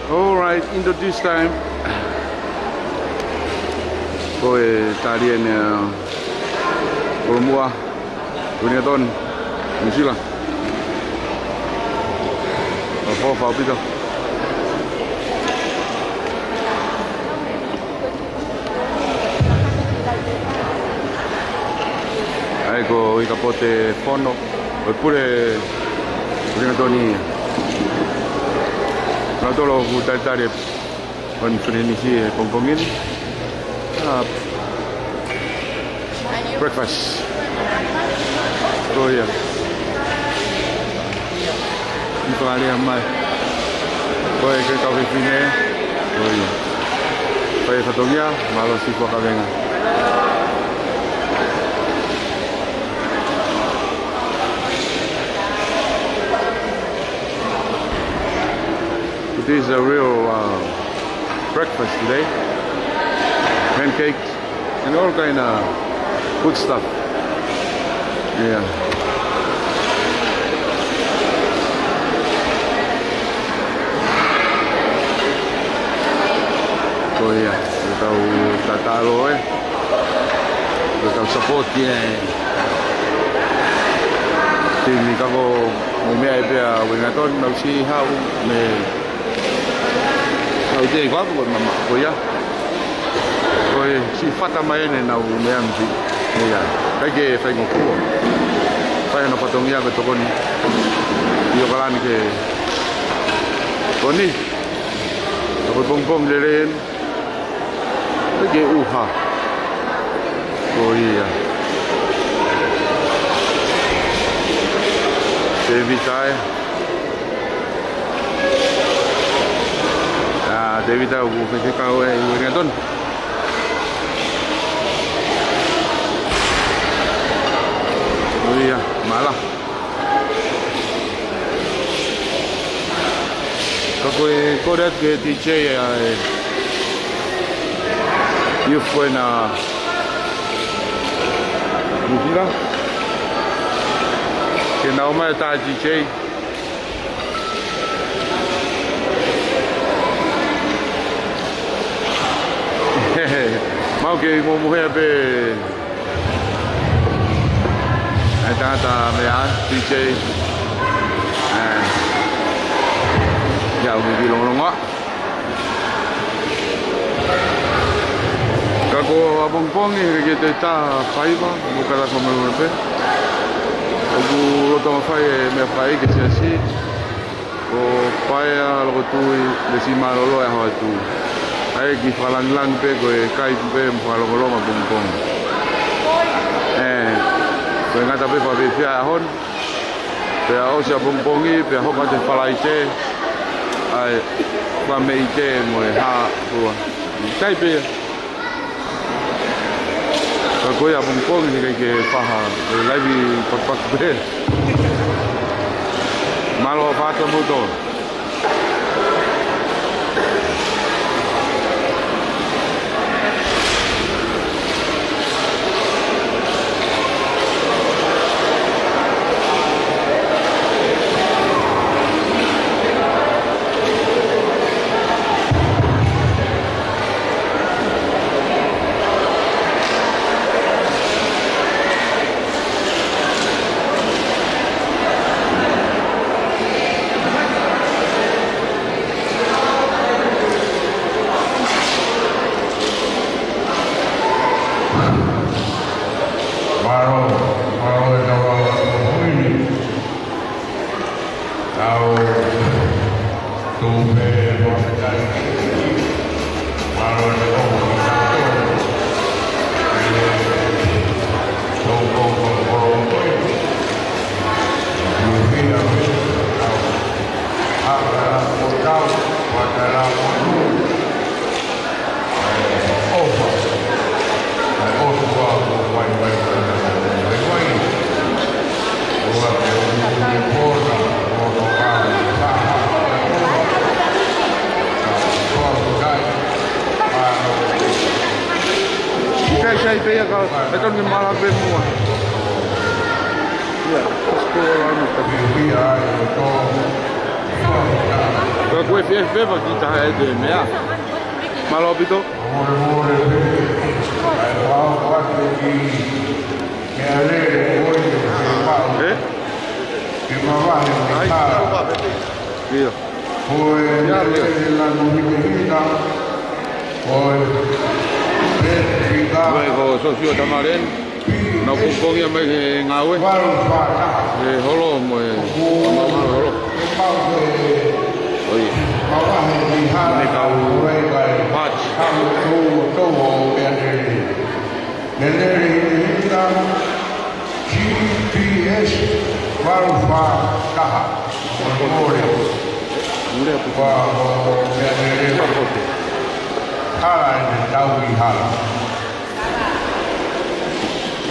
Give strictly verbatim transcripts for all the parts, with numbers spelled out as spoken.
All right, into this time. Ko e tali eni ʻa Kolomuʻa, Wellington, New Zealand. Fakaʻofoʻofa ʻaupito. ʻA ia ko Ikapote Fono, ʻo e pule, pule Wellington ia. Nautolu ʻoku talitali ʻo ne filinisi he pongipongi ni. Ah, breakfast. Ko ia. ʻI fakalea mai. Ko e kau fefine. Ko ia. Fai fatongia, mālō siʻi fakavenga. It is a real, uh, breakfast today. Pancakes and all kind of good stuff. Yeah. Ko ia, ko e kau tatalo, eh. Ko e kau support ia, eh. Timi ka ko mo mea e pea Wellington, nau siʻi haʻu mei Haʻu te i ko aku ko mama ko ia. Ko e siʻi fata mai ʻene nau meʻa miti. Ia. ʻIkai ke fai ngofua. Fai ʻena fatongia ko e tokoni. ʻIo kalani ke. Ko eni. Ko e pongipongi lelei eni. ʻIkai ke ʻuha. Ko ia. Tēvita ē. ʻA, Tēvita ʻoku faifekau ē ʻi Wellington. Ia, mālō. Ka ko e kole atu ki he D J ʻa e Youth ko ena Nuʻu Sila. Ke nau ō mai ʻa e D J. Mau kei momohea pē ʻa e tangata meʻa, D J. ʻA, ia ʻoku kiʻi longolongo. Ka ko ʻapongipongi, he ʻikai ke toe tā faiva, mo kala ko me pē. ʻOku lolotonga fai e meʻa fai ke siasi. Ko Paea, Lokotui, Lesi Mālōlō e ʻaho atu. ʻA e kiʻi fakalāngilangi pē ko e kai pē mo fakalongolongo ʻapongipongi. ʻE, ko e ngata pē fakafiefia e ʻaho ni. Pea ʻosi ʻapongipongi, pea hoko atu e Falaite. ʻA e, fakameʻite mo e hā, kua. Kai pē ia. Ka ko ia ʻapongipongi he ʻikai ke faha, e laivi pakupaku pē. Mālō fakataha mo tō. Mālō, mālō e tau lau atu ko eni. Tau tuʻu pē mo e kai. Mālō e tau lau atu ko eni. Tau kau kau kau kau. Mo e fia me tau. Haka la ko tau, haka la ko tau. Sai, sai, pea ka, e tonu ke mala pē mua. Ia, ko e skola ʻana ka. Ka ko e fie fie pa ki taha e te meʻa. Mālō ʻaupito. ʻE? ʻIo. Ia, ia. Ko e ko Sosio Tamalen. Nau pongipongi mai he ngāue. E holo mo e. Holo. ʻOi. Mei kau Pats. Lelele hina hina, G P S valu fā taha. Mole. Mole atu. Kua o mea lele. Hala e te tau i hala.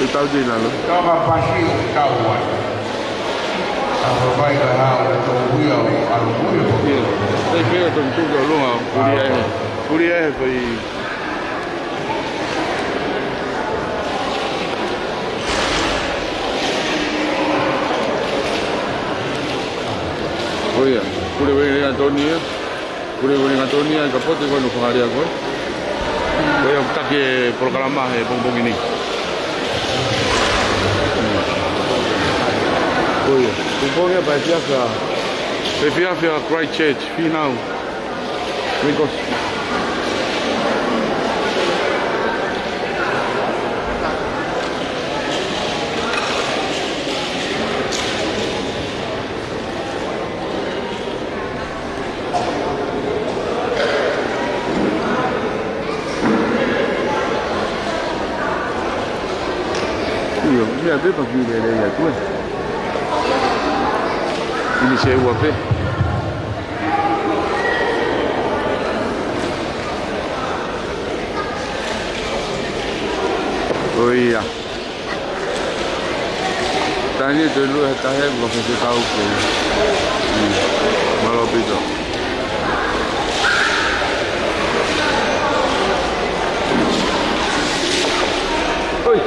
E tau te nalo. Tau ka pasi o tau ai. Ka ko vai ka hau e tau ui au, alo ui au. Ia. Te pea tau tuka longa, puli ai. Puli ai, pai. Ko ia, pule wele ngā toni ia. Pule wele ngā toni ia, ka pote koe no whakalea koe. Ko ia, taki e polokalama he pongipongi ni. Ko ia, pongipongi ia pa e fiafia. Pe fiafia Christchurch, Fīnau. Rikos. ʻIo, meʻa pē pa ki lele ia tue. ʻIni se ua pē. ʻOia. Tani e tolu e tahe mo fese kau ke. Mālō ʻaupito. Oi.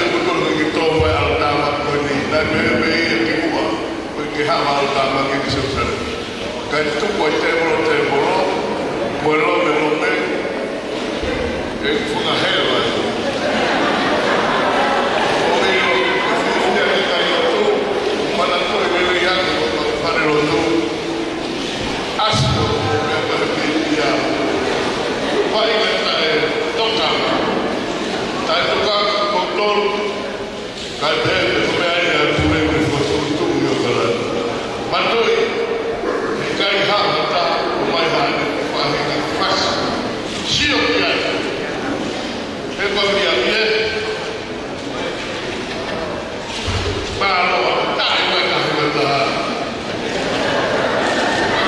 Ko e tō mai ʻa e ʻalotāmaki ko eni, naʻe pehē pē ia ki muʻa, ko e ke hava ʻalotāmaki ki Selusalema. Kae tuku ʻa e tēvolo, tēvolo, mo e lome, lome, ʻe fungahela. ʻO ʻilo, ʻe fiefia ʻa e kakai lotu, mana ko e lelei ake ko e fale lotu. ʻAsi ʻo e meʻa ko e pīpia. Vai ngata e tokanga. Taʻe tokanga ko tolu. Kae pehē ko e meʻa ia ʻa e pule mo e fokotuʻutuʻu ʻi ʻAokalani. Mātuʻa, ʻikai ha taha ʻomai haʻane faʻahinga fasi. Sio ki ai. He ko e meʻa ia. Mālō, taʻe mai ka he mata.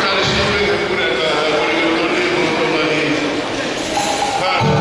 Tali sipe ke pule ka, ko e toni, ko e toni. Mālō.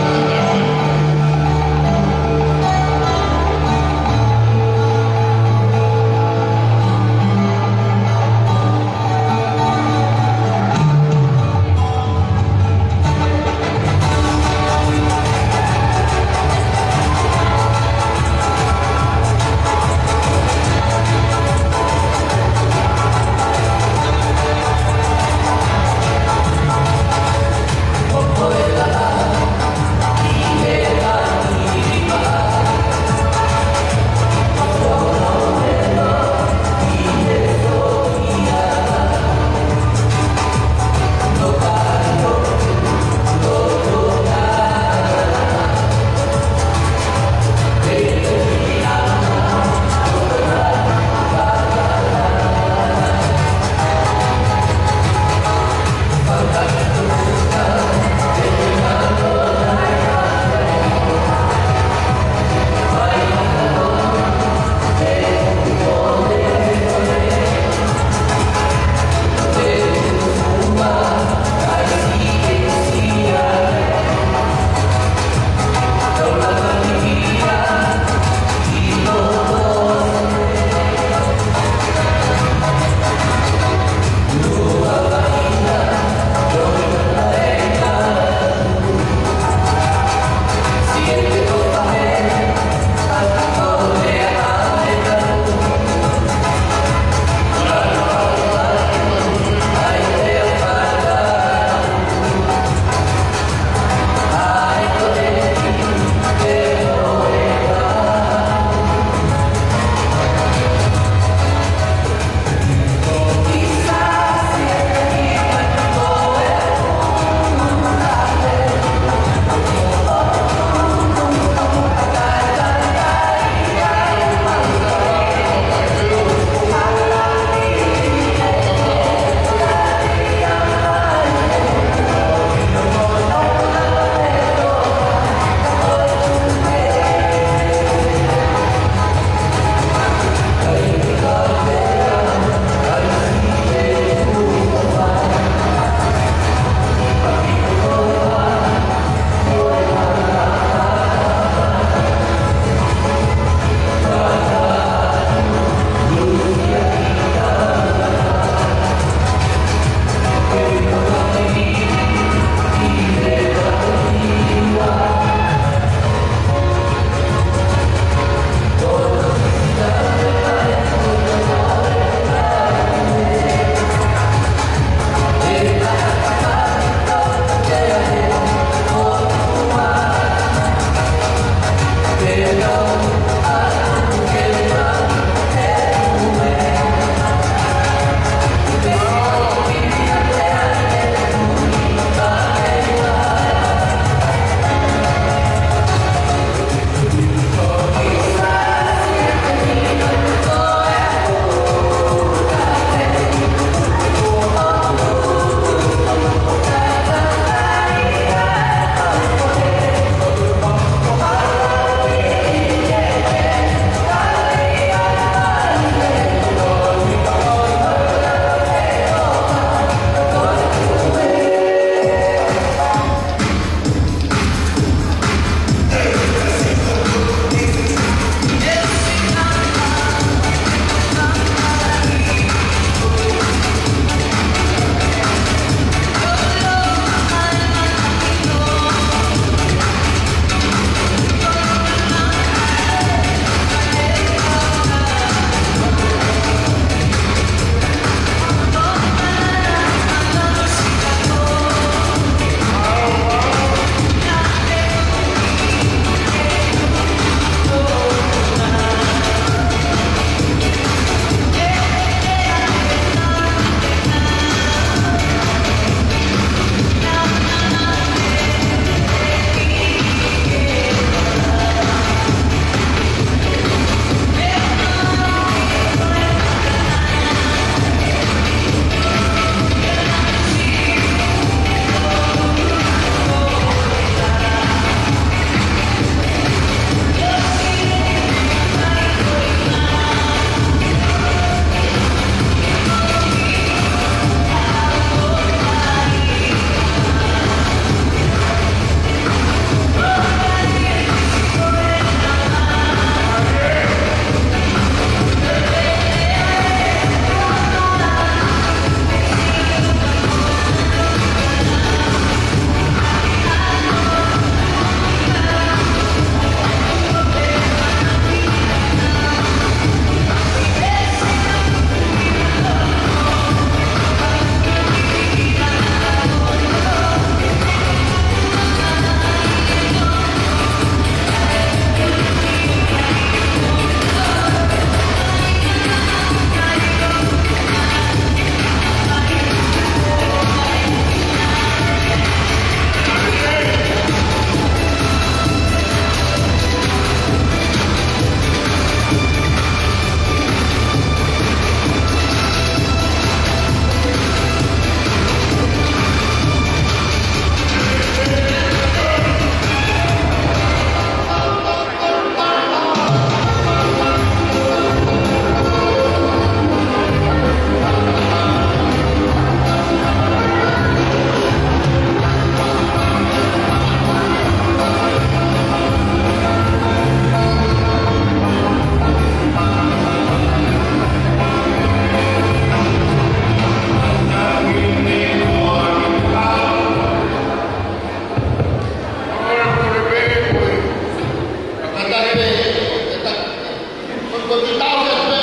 Ke tau ke pē,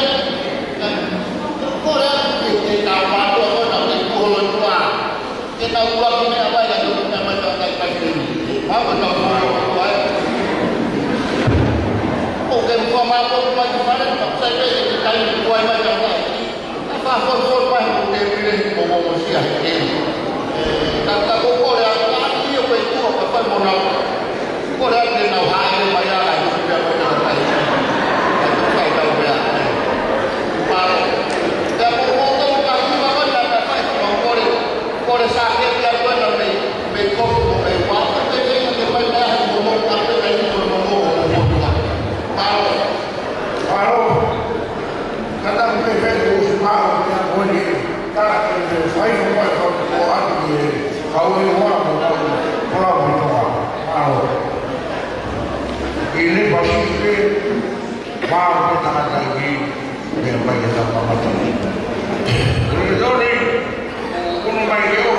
ko e ʻuhinga ke tau mātuʻa ko ena ke kuo holo tua. Ke tau ʻuluaki meʻa mai ka tau meʻa mai tau kai kai ke ni. Mau ka tau kuo holo tua ē. ʻOku ke mua mātuʻa mai ki fale, ka sai pē ke kai kuo ai mai tau kai. Ka fakafoʻi mai ko e pile mo mo mo sia he ke. Ka ka ko ko le a ka ki o pe kuo ka fai mo nau. Ko le a ke nau hae mai a ai. Ka ka ka ka ka. Paro. Ka ko ko ko ka ki ma ka ka ka ka ko le. Ko le sa ke pia ko na me me ko ko me wa ko ke ke ke mai na mo mo ka ke ke mo mo mo mo. Paro. Paro. Kata pē pē ko si paro ke a ko ni. Ka ke ke fai ko ko ko ko a ke. Ka o i wa ko ko ko la mo to. Paro. I le pasi ke. Paro ke ta ka ta i. Pea mai ke ta pa ma ta. Ko le toni. Ko no mai ke o.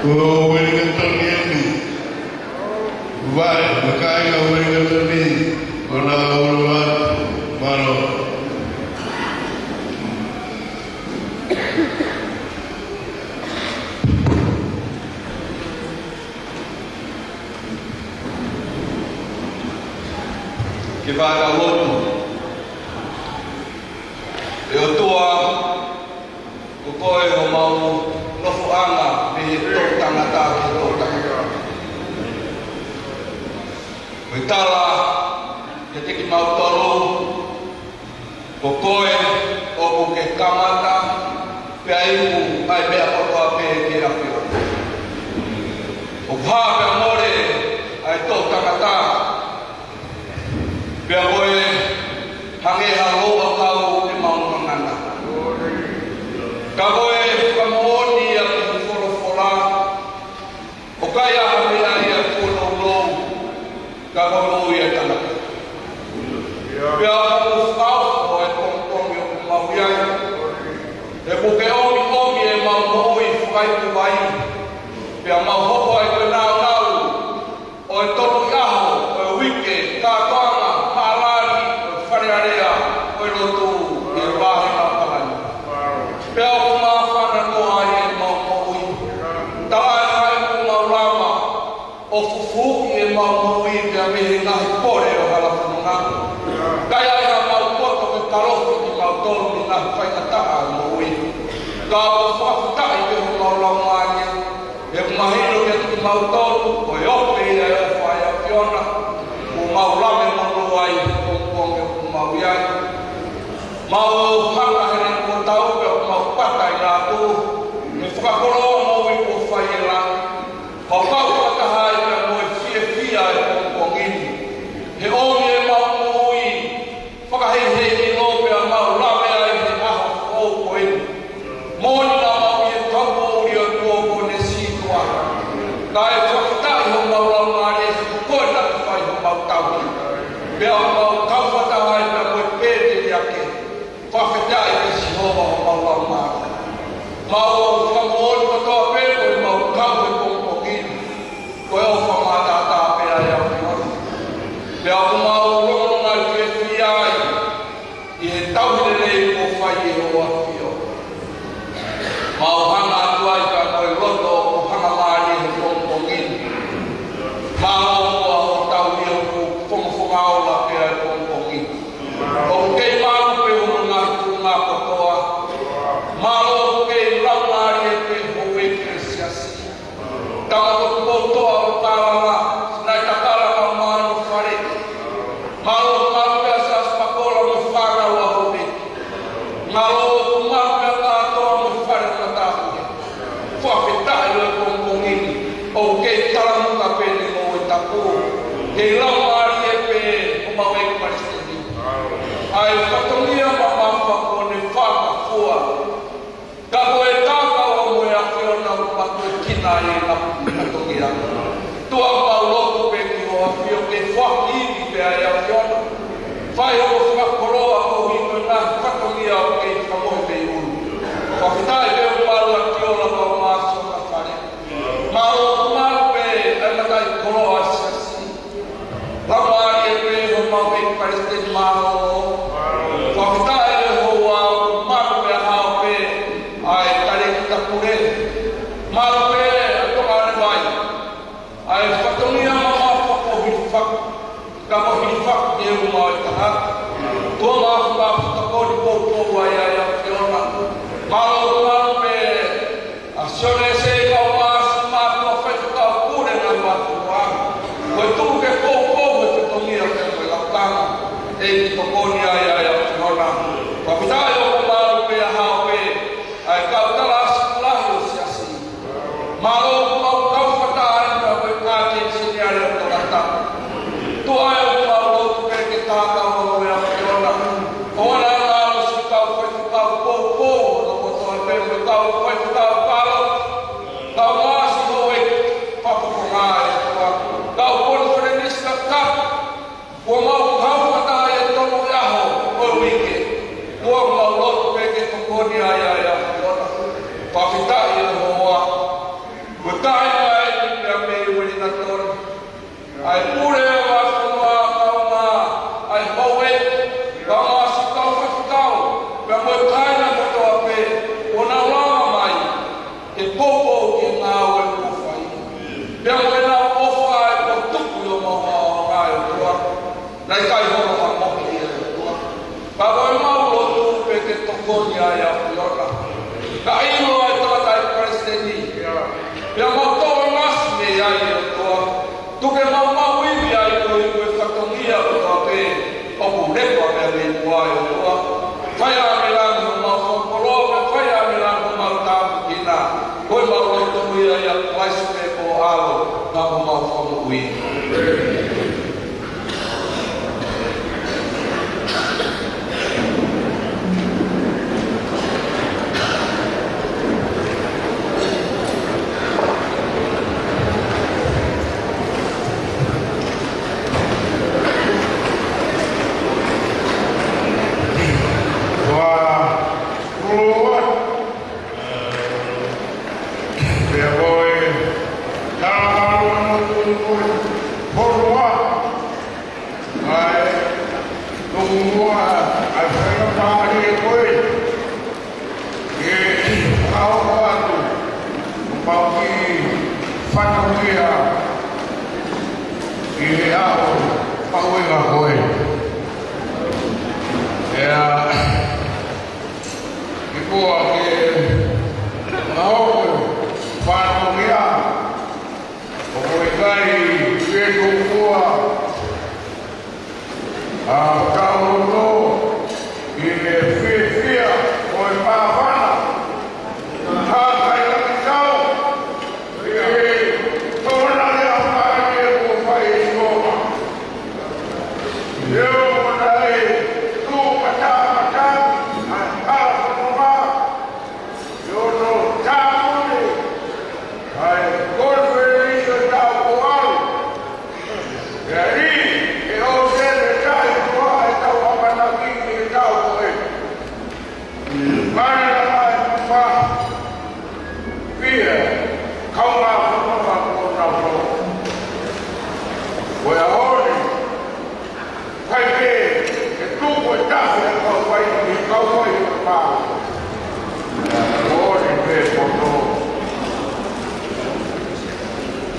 Ko Uelingatoni eni. Vae, makae ka Uelingatoni, ko na ulu atu, mālō. Ke fakalotu. ʻE ʻOtua, ko koe homau nofoʻanga mei he toʻutangata ki he toʻutangata. Ko e tala kiate kimautolu, ko koe ʻoku ke kamata, pea iku ʻa e meʻa kotoa pē ki he ʻAfiona. ʻOku hā pea mole ʻa e toʻutangata, pea ko e hangē ha louʻakau ʻemau ngangana. Ka ko e fakamoʻoni ʻa e folofola, ʻoku ʻikai ha meʻa ia kuo nounou, ka ko e moʻui ʻa e tangata. Pea ʻoku fakaʻofoʻofa e pongipongi ʻoku mau ʻi ai. He kuo ke ʻomiʻomi ʻemau moʻui fakaikuai. Pea mau hoko ai ko e nāunau ʻo e tolu ʻaho ʻo e uike, kātoanga, mālani ʻo e Fale Alea ʻo e lotu ʻi he vāhenga ʻo Palani. Pea ʻoku māfana noa ai ʻemau moʻui. Talaʻehai kuo mau lava ʻo fufū ʻemau moʻui pea mei he ngaahi pole ʻo e hala fononga. Kae ʻai haʻamau poto ke kalofi kimautolu mei he ngaahi faingataʻa ʻo e moʻui. Ka ʻoku fakafetaʻi pē homau laumālie, he ʻoku mahino kiate kimautolu ko e ope ia ʻa e ʻofa ʻa e ʻAfiona kuo mau lave monū ai he pongipongi ʻoku mau ʻi ai. Mau hanga he langi kuo tau pea ʻoku mau pata ʻi lātū he fakakoloa moʻui kuo fai ʻe langi. Mau kau fakataha ai pea mo e fiefia ʻo e pongipongi ni. He ʻomi ʻemau moʻui fakaheihei ʻilo pea mau lave ai he ʻaho foʻou ko eni. Moʻoni naʻa mau ʻi he kaupoʻuli ʻo e tuʻo kuo ne sītuʻa. Kae fakafetaʻi homau laumālie he ko koe naʻa ke fai homau tauhi. Pea mau kau fakataha ai pea mo e pēteliake. Fakafetaʻi kia Sihova homau laumālie. Mau fakamoʻoni kotoa pē ko ʻemau kau he pongipongi ni, ko e ʻofa mātātā pē ʻa e ʻAfiona. Pea ʻoku mau longolongo ai fiefia ai ʻi he tauhi lelei kuo fai ʻe hoʻo ʻAfio. Mau hanga atu ai pea mo e loto ʻoku hangamālie he pongipongi ni. Mālō muʻa hoʻo tauhi ʻoku fongofonga ola pē ʻa e pongipongi ni. ʻOku kei malu pē hoʻo ngaahi tuʻunga kotoa. Mālō ʻoku kei laumālie pē houʻeiki ʻo e siasi. Tama ko Tupoutoʻa ʻo Palama, Sinaitakala mo Maʻanofale. Mālō, mālō pē ʻa Siaosi Pakola mo e fānau ʻa houʻeiki. Mālō, mālō pē ʻa Ngātoa mo e fale ʻo Ngataʻapuhe. Fakafetaʻi ʻi he pongipongi ni, ʻoku kei talamuka pē ʻene moʻui tapu. Kei laumālie pē homau ʻEiki Palesiteni. ʻA e fatongia mamafa kuo ne fakafua. Ka ko e tākau ʻa e ʻAfiona ʻoku matuekina ai ʻena fatongia. Tuʻa mau lotu pē ki hoʻo ʻAfio ke foaki ivi pē ʻa e ʻAfiona. Fai hoʻo fakakoloa koeʻuhi ko e ngaahi fatongia ʻoku kei fakamohe mei ʻulu. Fakafetaʻi pē ʻoku malu ʻa Kiola mo Maʻaso Ngafale. Mālō, mālō pē ʻa e mataʻikoloa ʻa e siasi. Laumālie pē homau ʻEiki Palesiteni, mālō. Fakafetaʻi ʻe hoʻo ʻAfio, mālō pē ʻa Haʻape, ʻa e talēkita pule. Mālō pē ʻa Tonga ʻAnevai. ʻA e fatongia mamafa kuo hilifaki, ka kuo hilifaki ke uma ʻo e taha. Tuʻa mau fakaʻapaʻapa ko e poupou ai ʻa e ʻAfiona. Mālō, mālō pē ʻa Sione Sē, kau māsi, mātuʻa faifekau pule ngaahi mātuʻa. Ko e tuku ke poupou e fatongia pea ko e lakanga. ʻEiki, tokoni ai ʻa e ʻAfiona. Fakafetaʻi ʻoku mālō pē ʻa Haʻape, ʻa e kau tala ʻasi lahi ʻo e siasi. Mālō ʻoku mau kau fakataha ai pea mo e ʻAkeni Seniale ʻo Tongatapu. Tuʻa ʻoku mau lotu pē ke tākau mo e ʻAfiona. ʻOua naʻa malosi kau faifekau poupou, ʻo kotoa pē mo e kau faifekau palo. Kau māsi houʻeiki fakafofonga ʻe ʻOtua. Kau konifelenisi kakapu. Kuo mau kau fakataha ʻi he tolu ʻaho ʻo e uike. Kuo mau lotu pē ke tokoni ai ʻa e ʻAfiona. Fakafetaʻi ʻe hoʻo ʻAfio. Ko Fai ʻa e meʻa ʻoku mau fakakoloa, fai ʻa e meʻa ʻoku mau tāpuekina. Ko e mau lotu ia ʻia Kalaisi pē ko e ʻAlo, ka ko homau Fakamoʻui. Ua, ua. Pea ko e, ka ʻalu ʻo ʻoatu ʻa e, ʻa e, ʻa e faingamālie ko ē ke fakahoko atu homau kiʻi fatongia ʻi he ʻaho mahuʻinga ko ē. Pea kimuʻa ke fakahoko e fatongia, ʻoku ʻikai ke tuku ʻa hotau loto ʻi he fiefia ʻo e māfana, ka ʻikai ke tau ʻi he tokonaki ʻa e ʻaho ni ʻoku fai ʻe Sihova. ʻIo, ʻoku ʻikai tuku matamata ʻa e hala fononga, ʻio, ʻoku tāpuni ʻa e konifelenisi ʻo e taʻu kuo ʻalu. ʻE ʻi ai e ʻōseni ʻe taha ʻe toko ua ʻe tau ʻamanaki ki he taʻu ko ē. Mani la mai ma pia kau ma fononga kuo nau fo. Ko e ʻaho ni, ʻikai ke, ke tuku e tafe ʻa e kau fai, ʻa e kau fai ʻo e pā. Ko eni pē poto.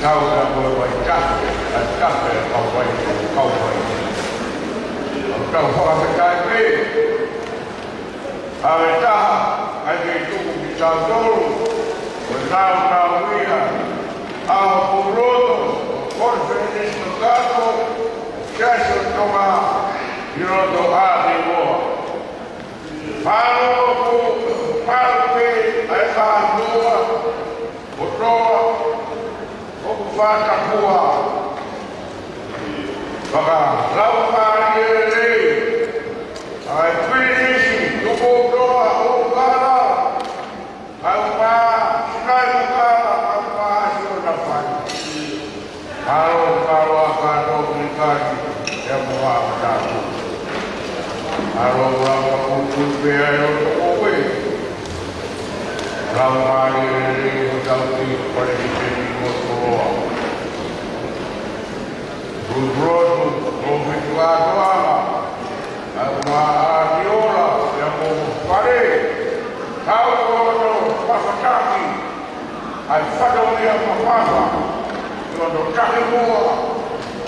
Tau na ko e fai tafe, ʻa e tafe ʻa e kau fai, kau fai. Tau fakafetaʻi pē. ʻA e taha, ʻikai ke tuku kitautolu, ko e tautau ia, ʻa e pulotu, ko e konifelenisi kātoa, Siasi ʻo Tonga, ʻi loto Aotearoa. Mālō ʻoku, mālō pē, ʻa e kātoa, kotoa, ʻoku fakatapua. Fakalaumālie lelei ʻa e Pilinisi Tupoutoʻa ʻo ʻUkala, kae ʻumaʻā Sinai ʻUkala, kae ʻumaʻā Siona Fai. Mālō, mālō ʻa kātoa ʻoku ʻikai, ʻe mo ʻa kātoa. Mālō, mālō, ka kuku pē ai ʻo toko koe. Laumālie lelei hotau kiʻi Palesiteni mo e koloa. Lūlū, ʻo fitu ʻa toanga, ʻa e ʻAtiola, ʻia mo Fale, kau ʻo fakataki ʻa e fatongia mamafa, ʻi hono takimuʻa ʻa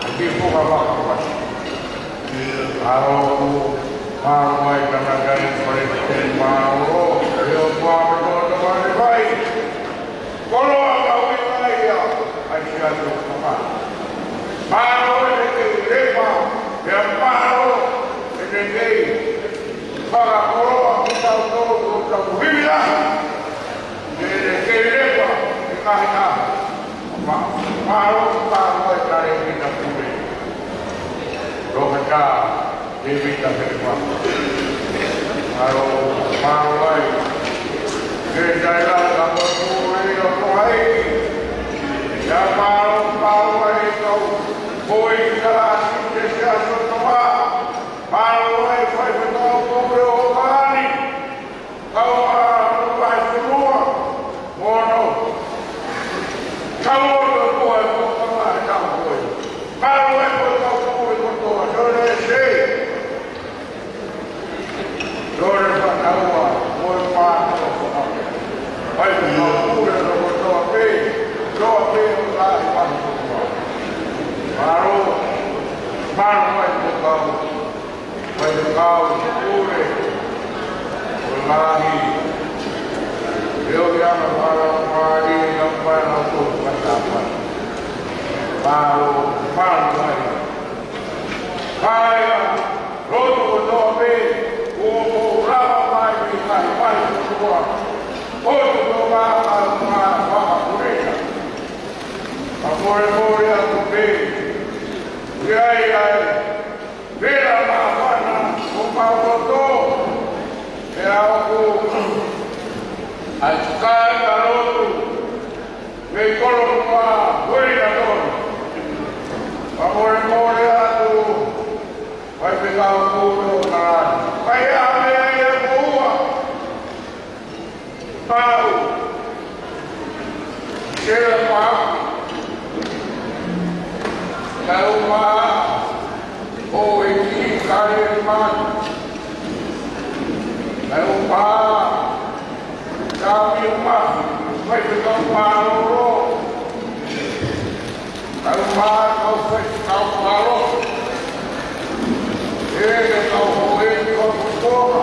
e kiʻi fononga fakapasi. Mālō, mālō ai tangata ʻi Palesiteni, mālō, ʻio, mālō, mālō, mālō, mālō. Koloa ka ui mai ia, ʻa e Siasi ʻo Tonga. Mālō ʻene kei lepa, pea mālō ʻene kei fakakoloa kitautolu ko hotau ivi lahi. ʻEne kei lepa, ʻi he ngaahi ʻaho. Mā-, mālō, mālō ai Talēvita Pule. Toketā Tēvita Filipa. Mālō, mālō ai. Ke tai la ka mo pule ʻo ko ai. ʻIa mālō, mālō ai kau. Ko e kalasi te Siasi ʻo Tonga. Mālō ai faifekau pule ʻo Vani. Kau ʻa e Vahefonua, mono. Kau ʻo e kua e kua kama e kau koe. Kau e kua kau koe kotoa, so le se. So le fakaua, mo e pātoa. Vahefonua, kau koe kotoa pē, kotoa pē, ʻo ka e Vahefonua. Mālō, mālō ai ko kau. Faifekau, pule, ʻo lahi. ʻIo, ʻi ana mālō, mālō, ʻi ana mālō, ko e fakatapua. Mālō, mālō, mālō. Kāinga, lotu kotoa ʻOtu ko ma ma ma ma kurita. Ka molemole atu pē. ʻI ai ai. Pela ma fana ko ma loto. Pea ʻoku ai kai ka lotu. Mei kolo ma kurita tonu. Ka molemole atu. Faifekau kulu ʻo Kalani. Kai a mea ia ko ua. Pau. Sela pa. Kau ma. Houʻeiki Kale ma. Kau ma. Kami ma. Faifekau ma lolo. Kau ma, kau fai, kau malo. ʻE, kau houʻeiki kau kukonga.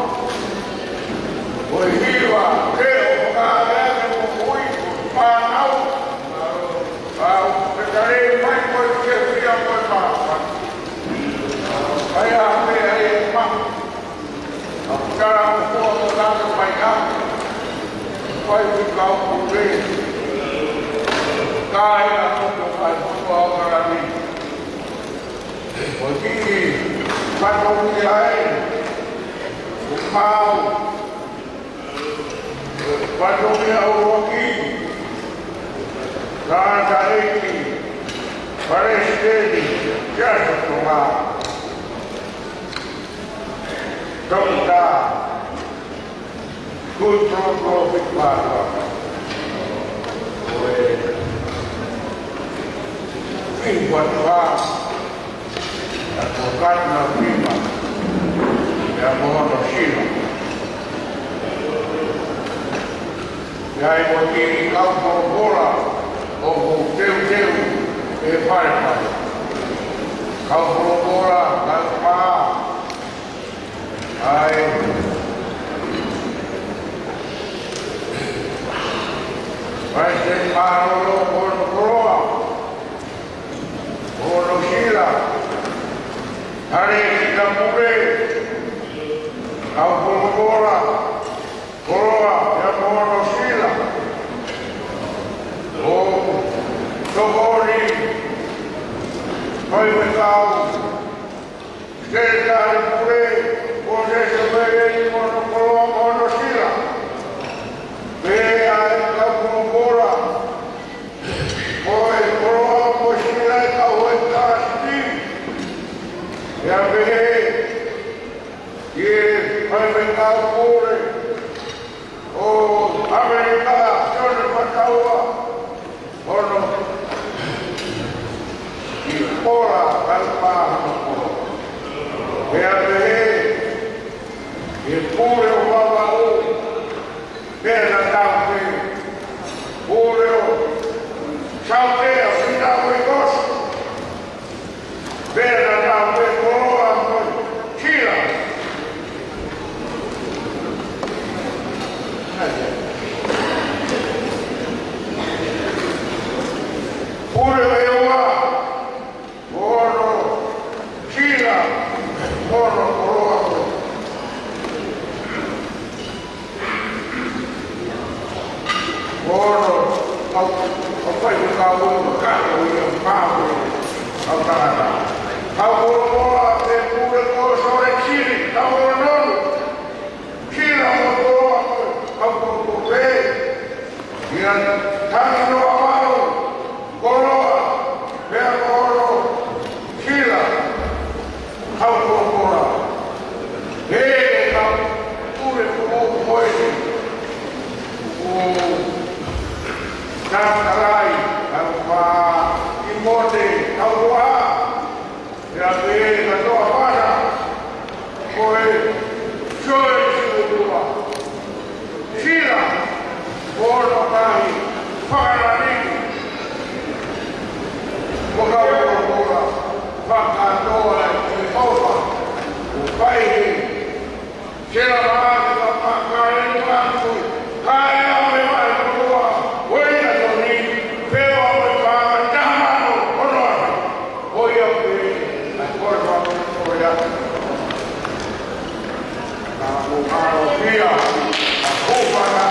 Ko e hiva, ke o ka ea ke mo kui, ko e pānau. Kau fekare mai ko e fiafia ko e pāpā. Kai a mea e ma. ʻA kala ko ko ko ka ko mai a. Faifekau kule. Kai a ko ko kai ko ko ʻa Kalani. Ko ki fatongia e. Ko mau. Fatongia o ki. Kātā eki. Palesiteni. Siasi Tonga. Toketā Kutolopolo Fipātoa. Ko e Fipātoa. ʻA ko Katina Fima. ʻA ko hono sino. ʻI ai mo e kiʻi kau polopola ʻoku teuteu ʻe Faifai. Kau polopola, kau pā. ʻAi. Palesiteni Mālōlō ko hono koloa. Ko hono sila. Hale ki ka pule. Kau polopola. Koloa, ia ko hono sila. ʻO tokoni, faifekau, sekelitali pule, ko Sese Vele, ko hono koloa, ko hono sila. Pea ʻe kau polopola, ko e koloa, ko e sila, ʻe kau ʻe kāsiti. Ia pehē, ʻi he faifekau pule, ʻo ʻAmelika, Sione Fataua, hono ʻi pola, kai pā hono pola. Pea pehē, ʻi he pule ʻo Vavaʻu, pea na tau pē, pule ʻo Sautea, pea na ui kosi. Pea na tau pē koloa mo e sila. Pule ʻe ua, ko hono sila, ko hono koloa. Ko hono, kau, kau faifekau ʻo ka ko ia pāpē, kau tangata. Kau polopola, pea pule ko Sōleki Sili, kau polopola. Sila mo koloa, kau polopola. Ia, tangi noa mau, koloa, pea ko hono sila, kau polopola. He, kau pule ko mo ko e. Ko Takalai, kau pā, ʻImote, kau pā. Ia pē ka toa pana, ko e soi siutua. Sila, ko hono kai, fakalani. Ko kau polopola, fakatoa e ʻofa. Ko kai he Sela maʻa ka pakae ni maku. Kae ʻave mai koloa. Wei a toni. Pea ʻave pā tamano. Kono ave. Ko ia pē. ʻAi kore maku. Ko ia. Ka ko karo pia. Ka ko pana.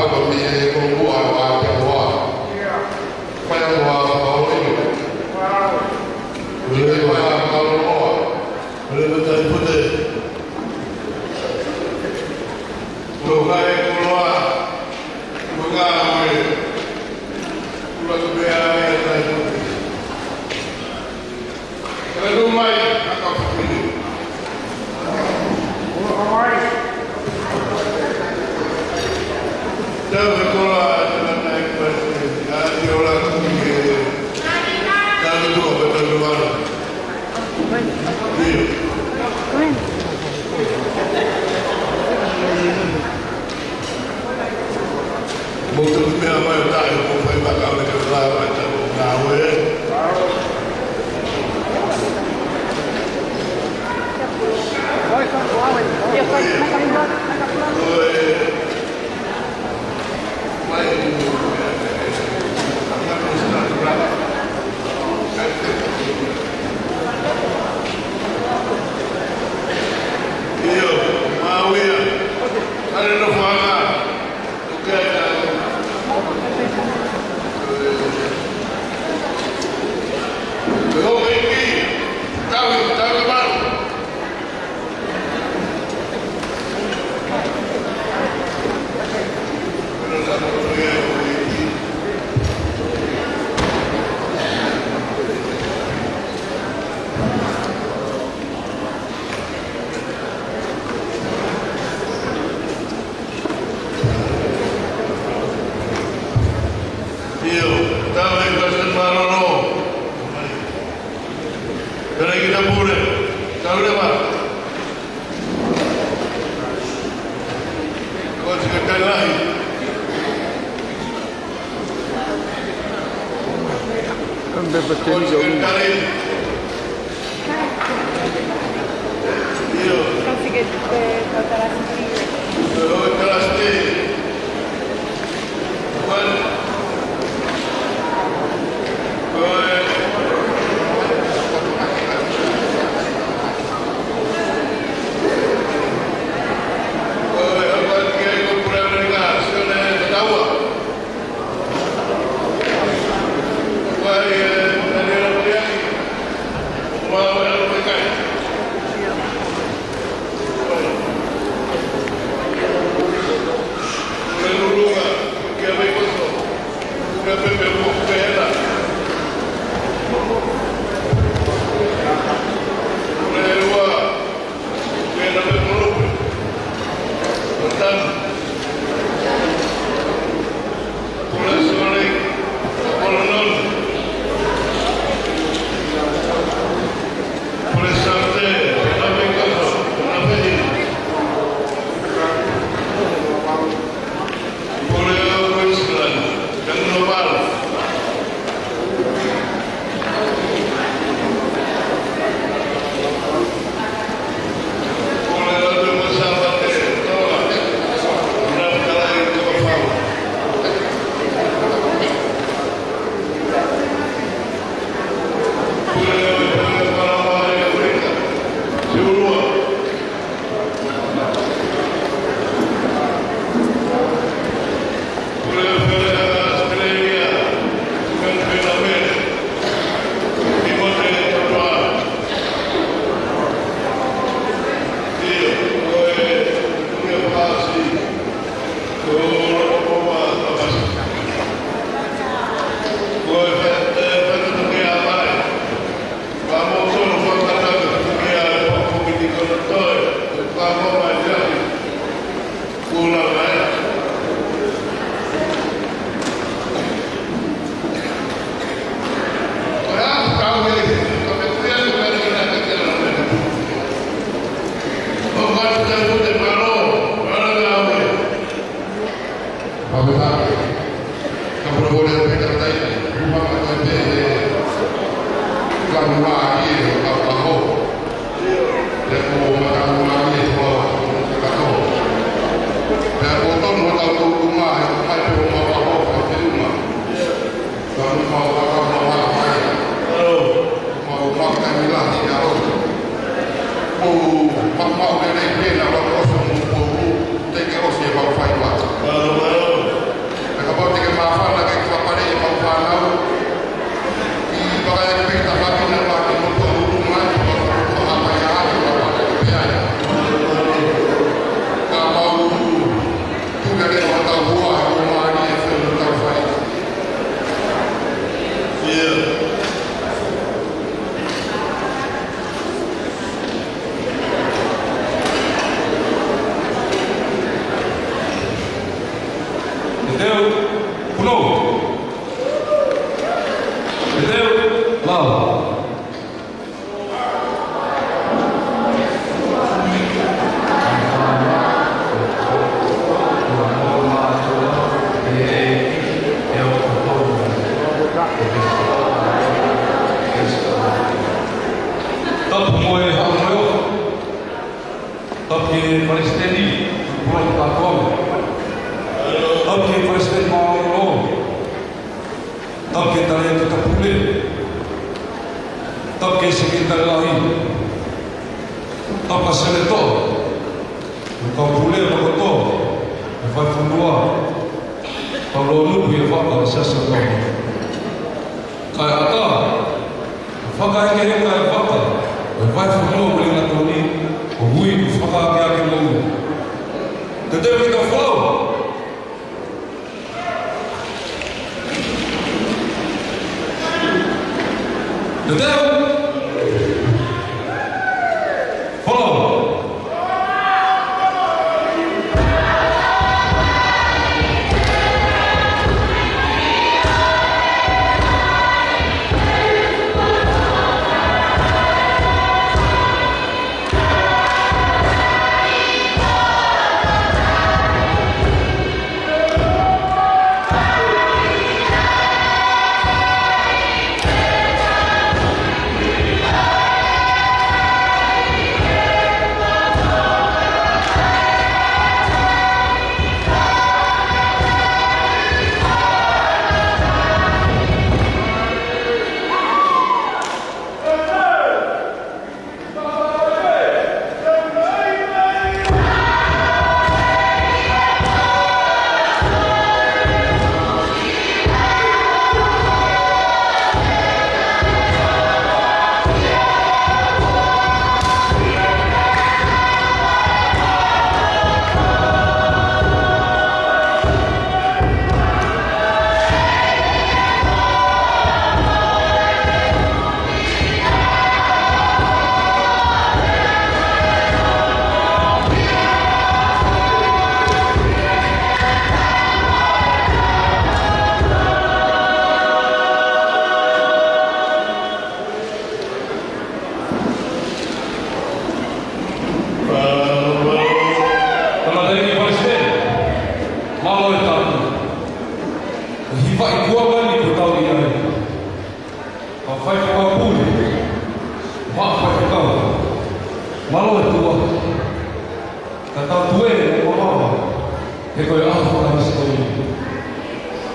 Ko e meʻa ʻe koloa ʻa Aotearoa. Fai ʻa e koloa ʻa Paolo. Ko e koloa ʻa Paolo. Ko e koloa ʻa Taipute. Ko e koloa ʻa Ngāue. Ko e koloa ʻa Taipute. Aloha mai, ʻa ka fafine. Aloha mai. Tau he kola, tau he kola, tau he kola. Tau he kola. Mou toki meʻa mai ʻo taʻe, mou fai vaka me ke lava ʻa e tau Ngāue. Ko e, mai, ʻio, mau ia. ʻAle nofo ʻana. ʻIo, tau e President Malolo. Pele ki ta pule, tau leva. Ko e Sekelitali Lahi. Ko e Sekelitali. ʻIo. Kasi ke te kau talasiti. Kau talasiti. Kuan. Kuan. Kuan, kuan, kia ko Pule Amerika, Sione Taua. Fakafetaʻi. Ka pule pule pē ka tai, uma ka tai pē, ka mua ki he ka ka ho. Te ko mata mua ki he ko ka ho. Te ko tonu ka ko uma, he ko kai pē uma ka ho, ka te uma. Ka uma ka ka ka ka ka. Mau maka ni la ni ka ho. Mau maka mau lelei pē na wa ko so mu po mu, te ke o se mau fai wa. Malo, malo. Teu Punou. Teu Lau. Tapu mo e haʻu mo e ofa. Tapu ki he Palesiteni, Pulau Takoa. Tapu ki he Palesiteni Mālōlō. Tapu ki he Tangataʻeiki Pule. Tapu ki he Sekelitali Lahi. Tapu ki he Senetō. Mo e kau pule kotoa. Mo e faifonua. Kau lōnuku ʻi he vaka ʻo e Siasi ʻo Tonga. Kae ʻatā, fakahekeheka e vaka ʻo e faifonua mo e lingatoni, ʻo ui ʻo fakaakeake mo ui. Te teu kita folau. Te teu. Folau. Tangataʻeiki Palesiteni, mālō e tāpuni. ʻI he faikuonga ni kuo tau ʻi ai. Kau faifekau pule, kau faifekau. Mālō e tuʻa. Ka tau tuē mo mamafa, he ko e ʻaho fakahisitōlia.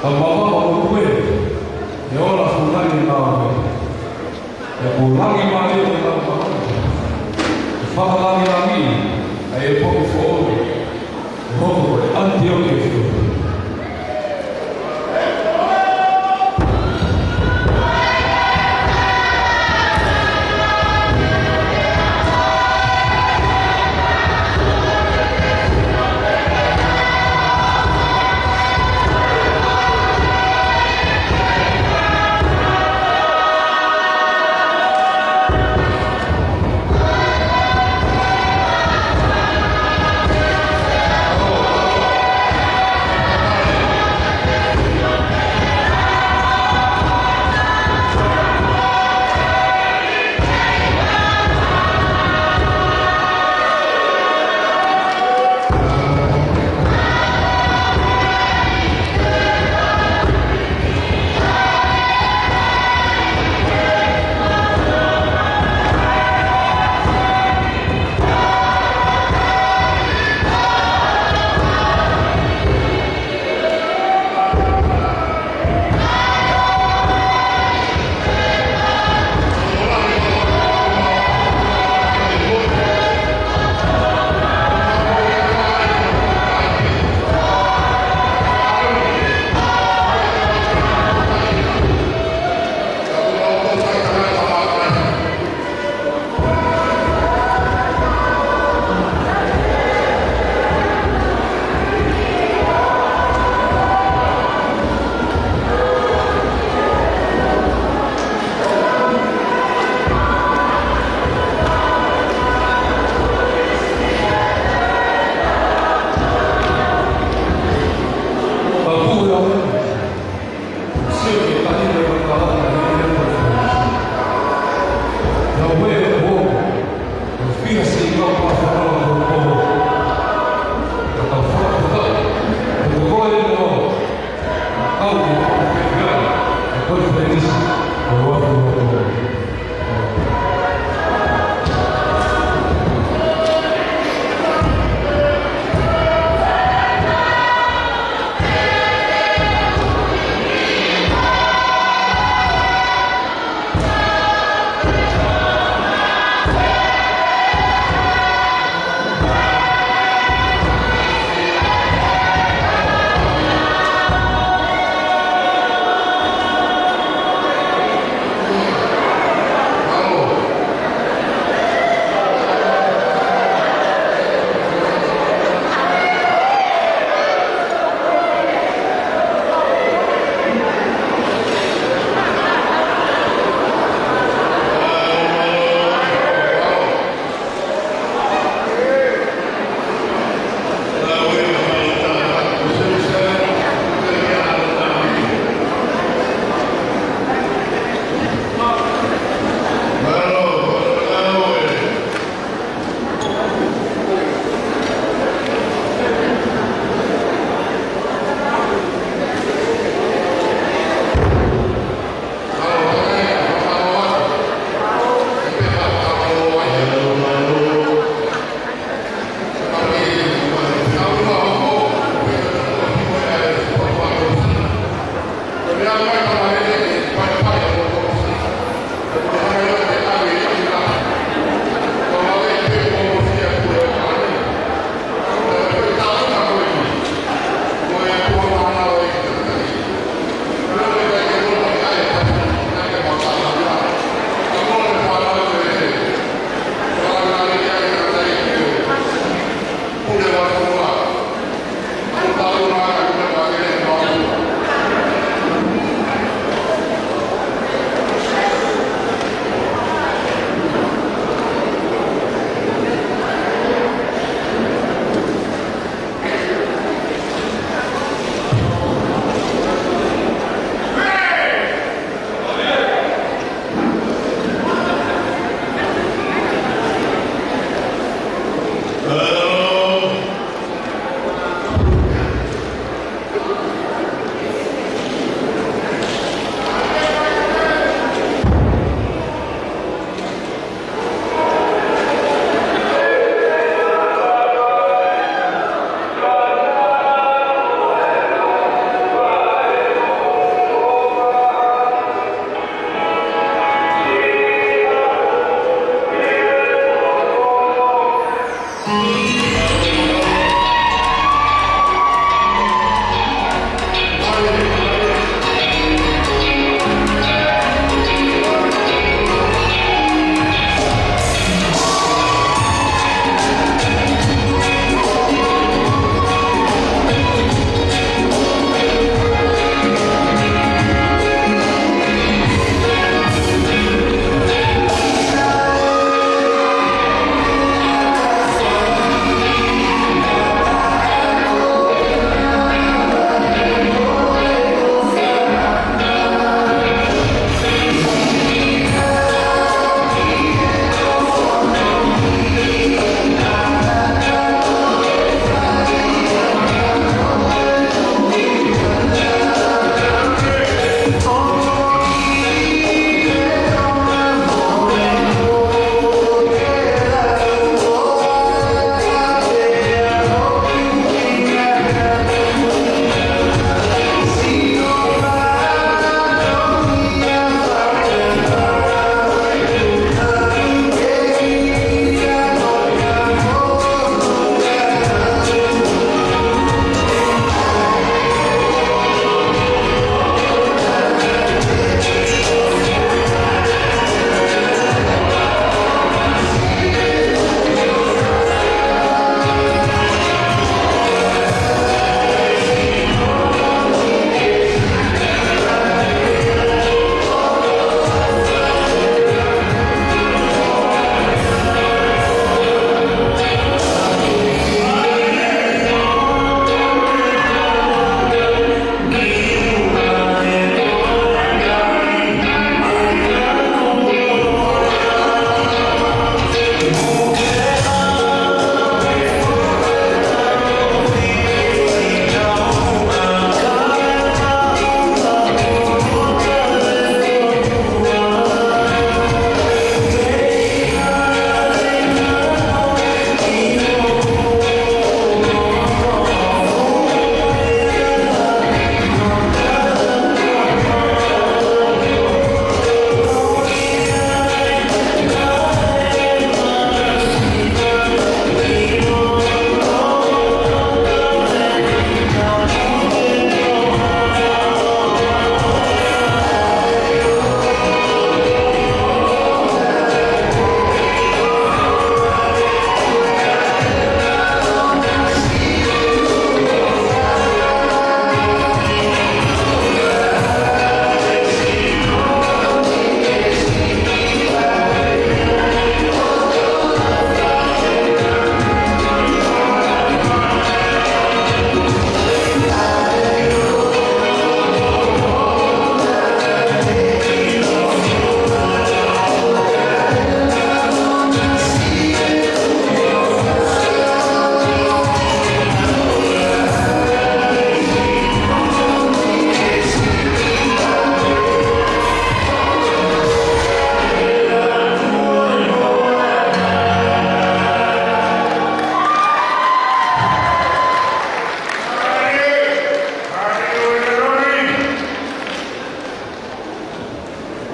Tau mamafa mo tuē, he ola fungani na ʻo e. He ko e langi mālie ʻo e tau mamafa. He fakalangilangi, ʻa e poki foʻou. Hoko ko e ʻAntioke foʻou.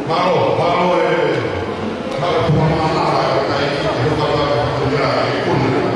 Mālō, mālō e, mālō e puha mana e tai ki he kapa e puha e kune.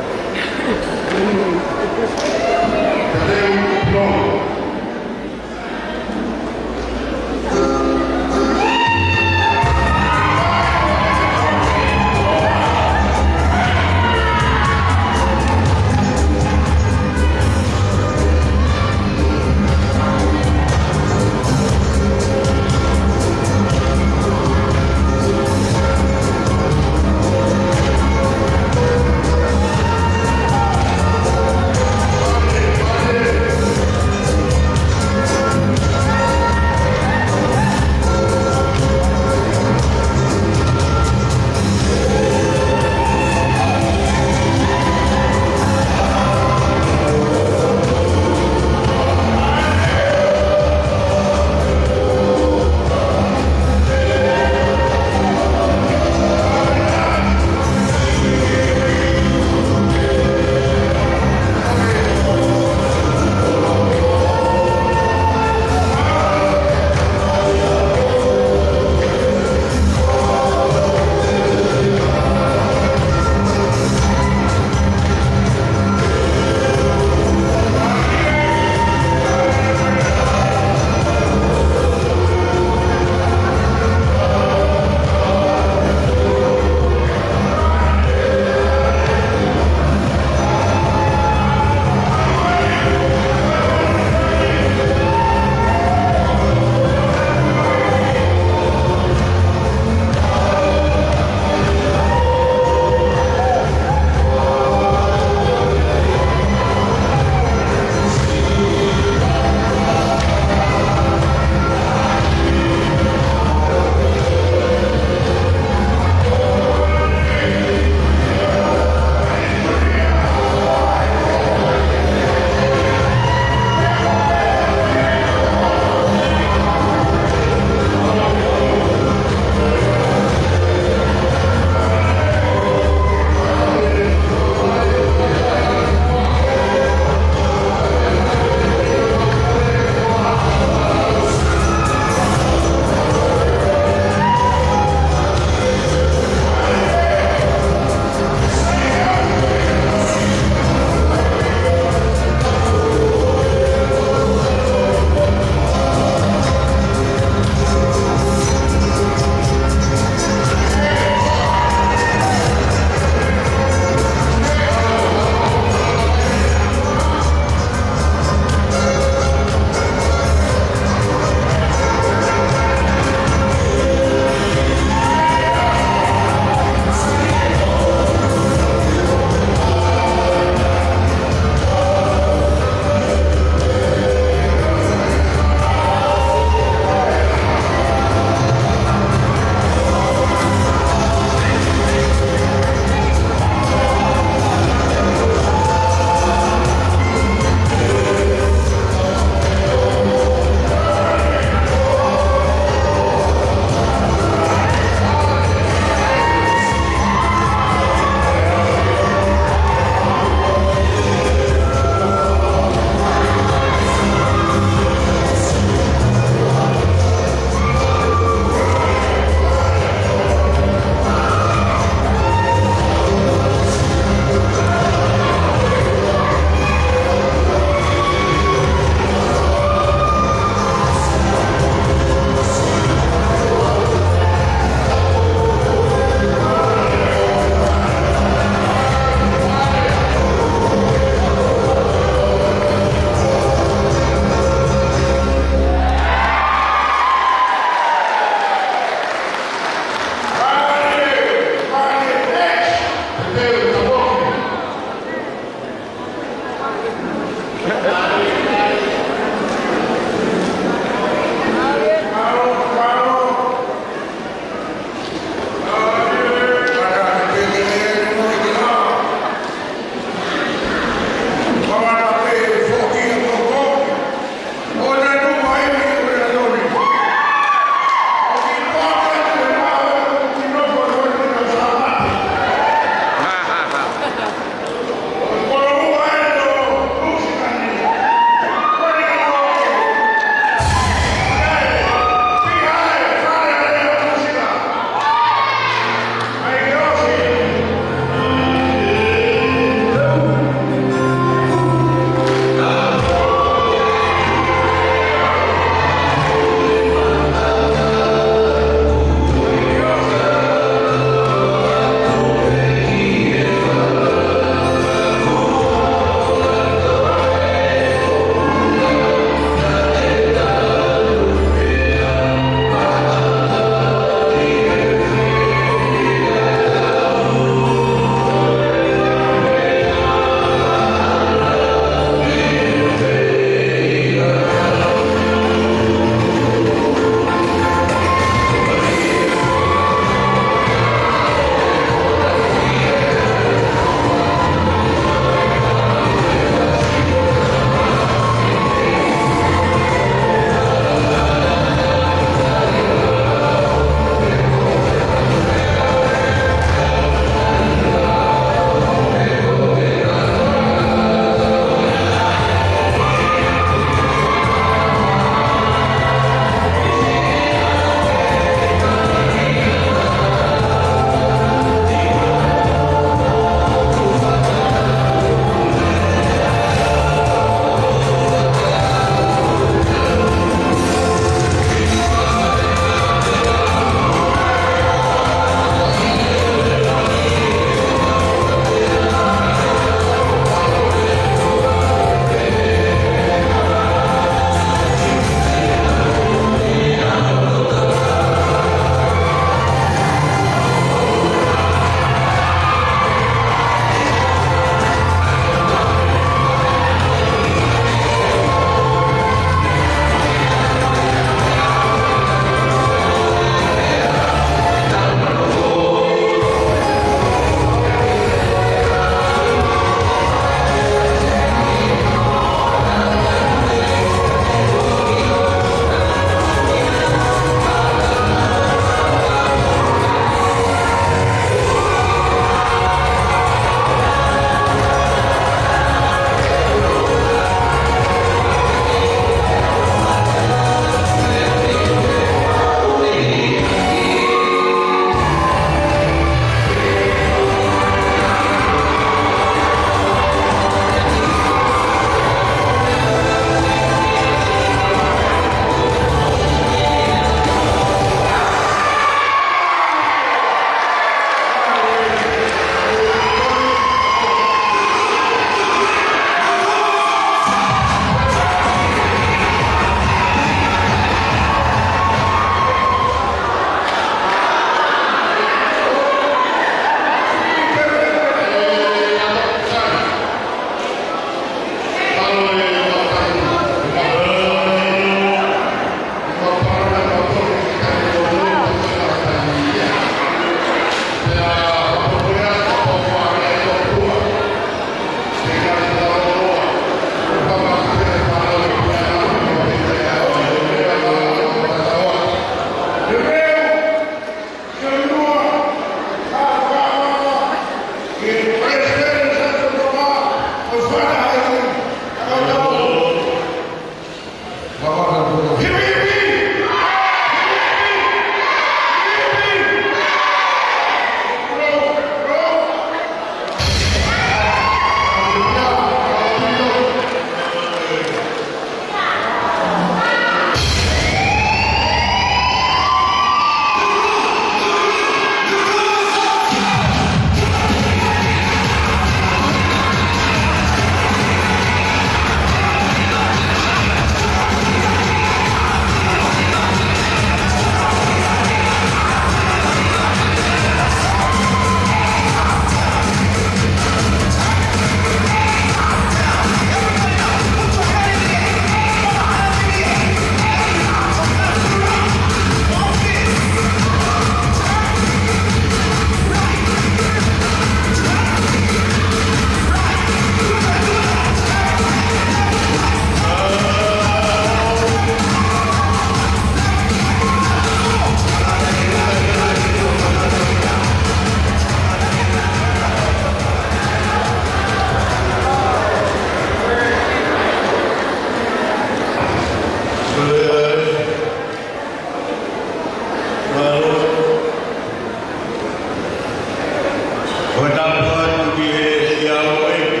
Fakatapu atu ki he ʻEiki ʻa e houʻeiki.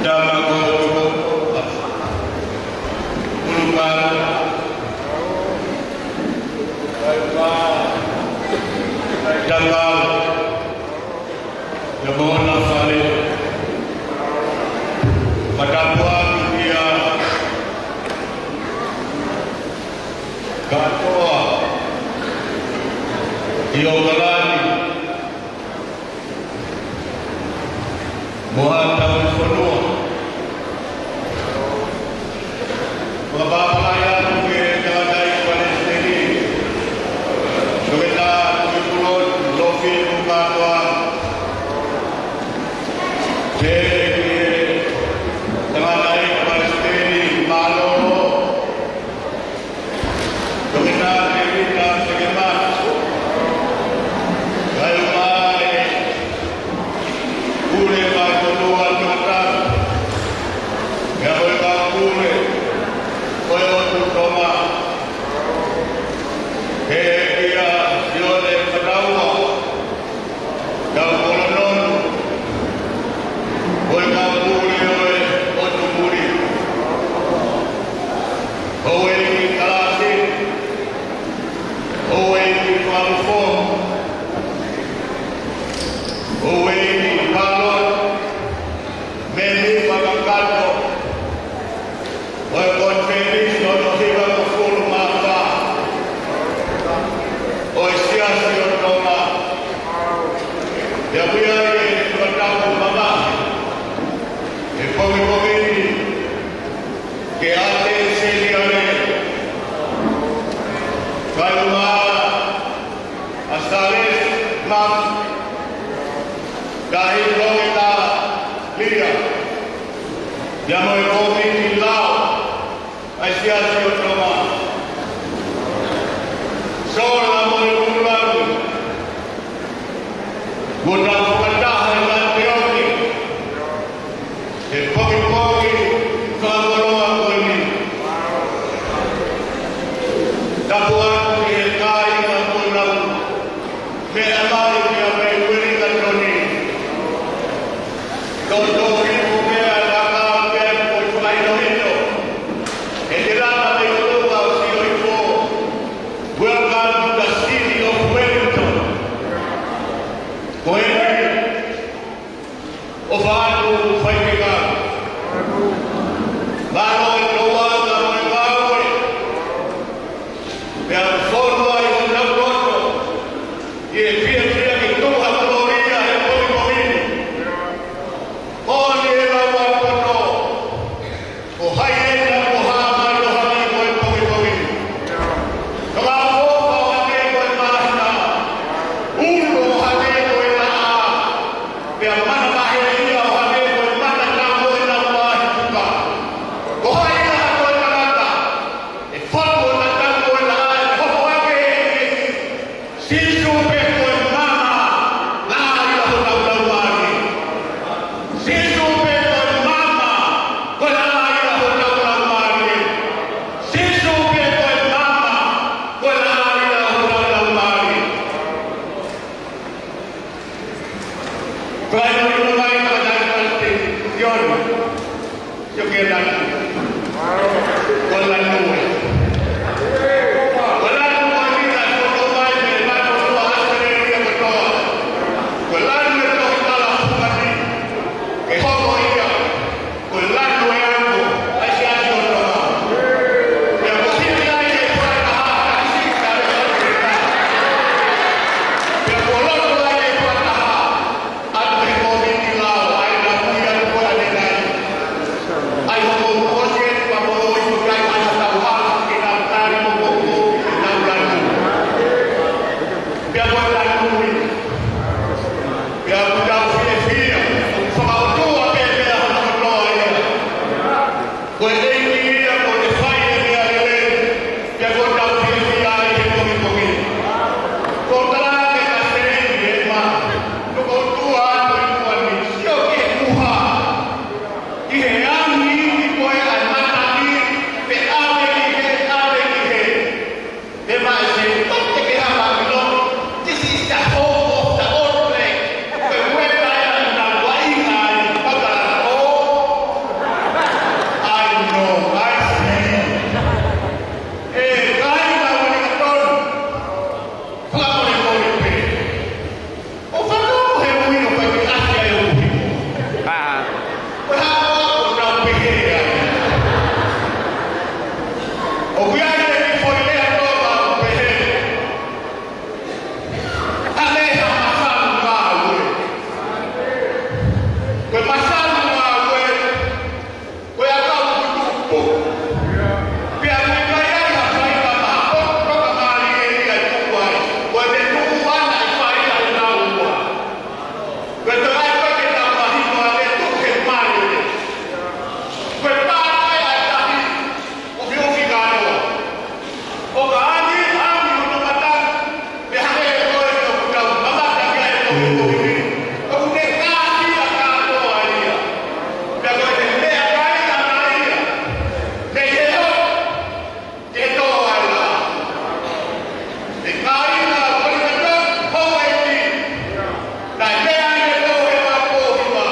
Tama ko Tuko. Ulupa. Tama. Pea mo hona fale. Fakatapu atu kia Katoa ʻi ʻAokalani mo haʻa tauhi fonua. Fakapapauʻi atu ki he tangataʻeiki Palesiteni, Toketā Tuʻipulotu Lofie Mukatoa. Pehē ki he tangataʻeiki Palesiteni Mālōlō, Toketā Tēvita Sekemata, kae ʻumaʻā e Pule Faitonuʻu ʻa Tongatapu, pea mo e kau pule ʻo e ʻOtu Tonga, pehē kia Sione Fataua, Tau Kolononu, ko e kau pule ʻo e ʻOtu Muli. Houʻeiki Kalasi, houʻeiki Fakafofonga, houʻeiki Palō, mēmipa kakato ʻo e Konifelenisi hono hivangofulu mā fā ʻo e Siasi ʻo Tonga. Pea ʻoku ʻi ai e fakatapu mamahi he pongipongi ni ki he ʻAteni Seniale, kae ʻumaʻā ʻa Salesi Mafi, Tahi Toketā Lia, pea mo e Kōmiti Lao ʻa e Siasi ʻo Tonga. Sola mo e Kululangi, kuo tau fakataha ʻi Manteoki he pongipongi fakakoloa ko eni. Tapu atu ki he kāinga ko ena, meʻa mai ki he ʻAmelika Toni. Toto ki he meʻa ka ka ke ko i fakaʻinoʻino. ʻE te lava mai o tau au si o i po. Welcome to the city of Wellington. Ko eni, ʻofa atu faifekau. Mālō e tōʻonga mo e ngāue. Pea fonu ai honau loto ʻi he fiefia ʻOku ne kāhia kātoa ia. Pea ko e meʻakai ʻana ia. Mei he hoko ke tō ai la. He kāinga ʻo Kolikato, houʻeiki. Naʻe meʻa ʻi he tō he vā pōhiva.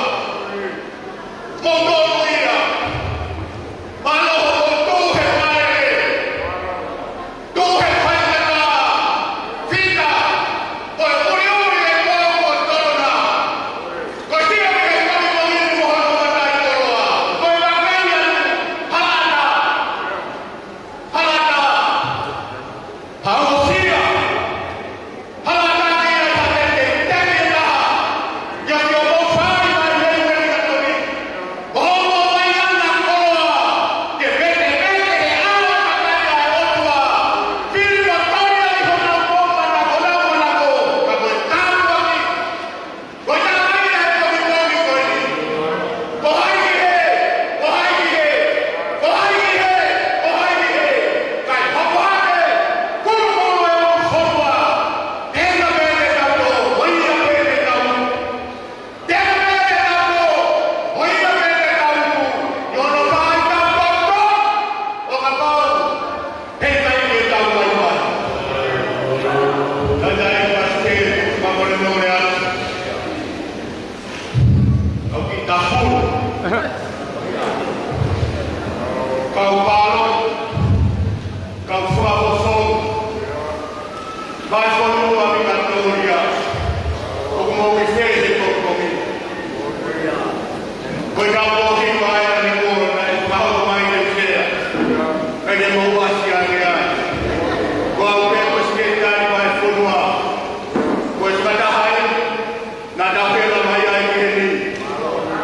Mo tonu ia. Mālō hoʻo tuʻu he faʻē. Tuʻu he faingataʻa. Fita. Ko e ʻuliʻuli e pō ko Tolona. Ko e sio ki he komimongi mo hono mataʻikoloa. Ko e vakai atu. Halata. Halata. Haʻu ʻo sio. Halata ki ai ha teke, teke taha. ʻIa ki hoʻomou fai mai mei Uelingatoni. Ko hoʻomou ʻai ʻana koloa. Ke vetevete he ʻao ʻa e kakai ʻa e ʻOtua. Fili mo toli ai honau pō, manako, honau manako. Ka ko e tāpuaki. Ko e taha ia he komimongi ko eni. Ko hai ki hē, ko hai ki hē, ko hai ki hē, ko hai ki hē. Kae hoko ake, kulukulu e ʻū fonua. Tenga pē te tau tō, ko ia pē te tau. Tenga pē te tau tō, ko ia pē te tau. ʻI hono fai ka poto, ʻo kapau. He ʻikai ke tau vaivai. Taitai Pasiteli, fakamolemole atu. Kau kiʻi tafulu. Kau pāloti. Kau fakafofonga. Vahefonua Vikatōlia. ʻOku mou ʻi fē he kokomi. Ko e kau pōhiva ʻa e ʻaho ni kuo naʻe fakahoko mai ʻe he sea. Kae mou ʻasi ange ai. Ko au pē ko e sekelitali vahefonua. Ko e fakataha eni naʻa tau hela mai ai ki heni.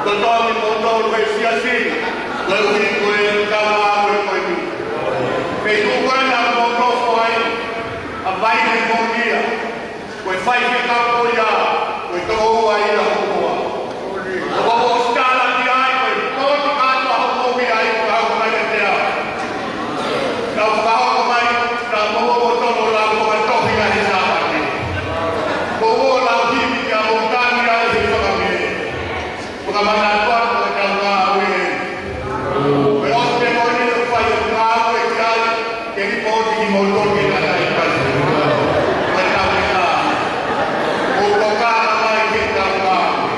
Totongi kimoutolu he siasi. Koeʻuhi ko e kau ngāue ko eni. Pea tuku ena mo nofo ai. ʻA vai ni mo ia. Ko e faifekau ko ia, ko e tokoua ia hokoa. ʻOku ou ʻosi tala ki ai, ko e pōti kātoa hoʻomou meʻa ai, ko e kau mai ʻa e sea. Kau fakahoko mai, ka mou ō ʻo toʻo lau ko e tohi ʻa e Sāpate. Mou ō lau himi kia mou tangi ai he fakamē. Ko ka mana atu atu ko e kau ngāue. Ko e ʻosi pē ko eni ʻoku fai ʻeku ngāue ki ai, ke lipooti kimoutolu ke tataʻi kai. Ko e tau ke tā. Ko ka mai ke kau ngāue.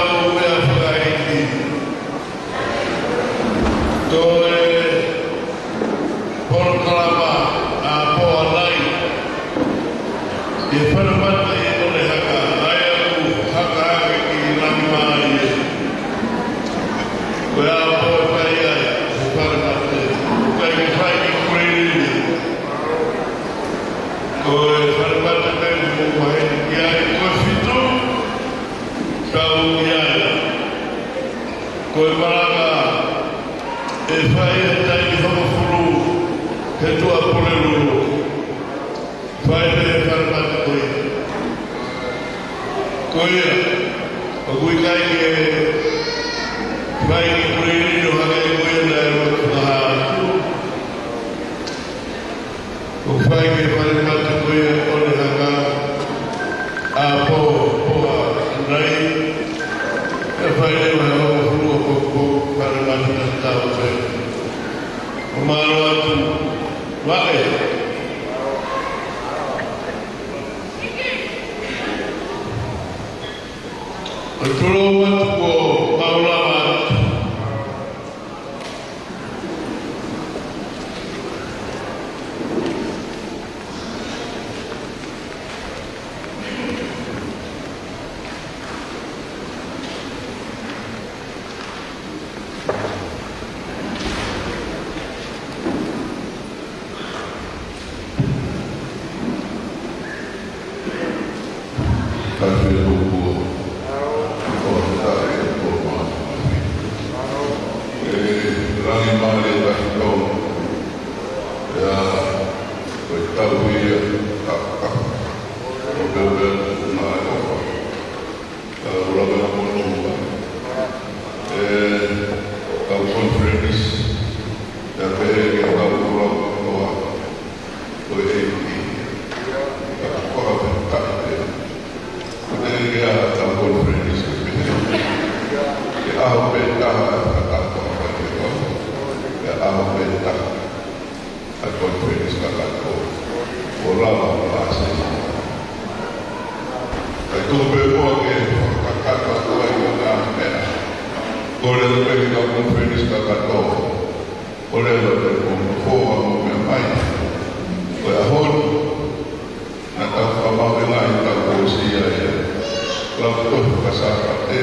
Ko e meʻa fakaʻeiki, ko e polokalama ʻa Poa Nai, ʻi he falemate ʻi ʻOlehaka, ʻa ia ʻoku haka hake ki Langimālie. Ko e ʻaho ʻe fai ai e falemate, ʻikai ke fai ki Kuleilili. Ko e falemate pē ʻoku maheni ki ai, ko e fitu tau ki ai. Ko e malanga ʻe fai he taimi hongofulu he Tuʻapulelulu. Fai pē he falemate ko ia. Ko ia, ʻoku ʻikai ke fai ki Kuleilili ʻo hangē ko ia naʻe lotu fakahā atu. ʻOku fai ki he falemate ko ia ʻo ʻOlehaka ʻa Poa, Poa Nai. ʻE fai leva he hongofulu ʻo e pō, falemate naʻa tau fai. ʻO mālō atu, vaʻe. ʻO tulou atu kuo mau lava atu. Tafi e tokua. Ko e tafi e tokua. E, Langimālie tafi tau. ʻIa, ko e tau ia, ka, ka. Ko e pea pea tuna e ofa. Ka ula mea mono. E, kau conference. ʻIa pehē ki he kau ula mono. Ko e ʻEiki. Ka ko e pea pea. Ko e ʻEiki ʻa e kau conference. Ke ʻaho pē taha ʻa e kau conference. Ke ʻaho pē taha ʻa e conference kakato. ʻO lava ʻo lase. Kae tuku pē muʻa ke fakakakato atu ai ʻa e ngaahi meʻa. Kole atu pē ki he kau conference kakato. Kole atu pē ko e foha mo e meʻa mai. Ko e ʻaho ni, naʻa tau fakamaʻu e ngaahi tau kolosi ai. Lau tohi fakasāpate,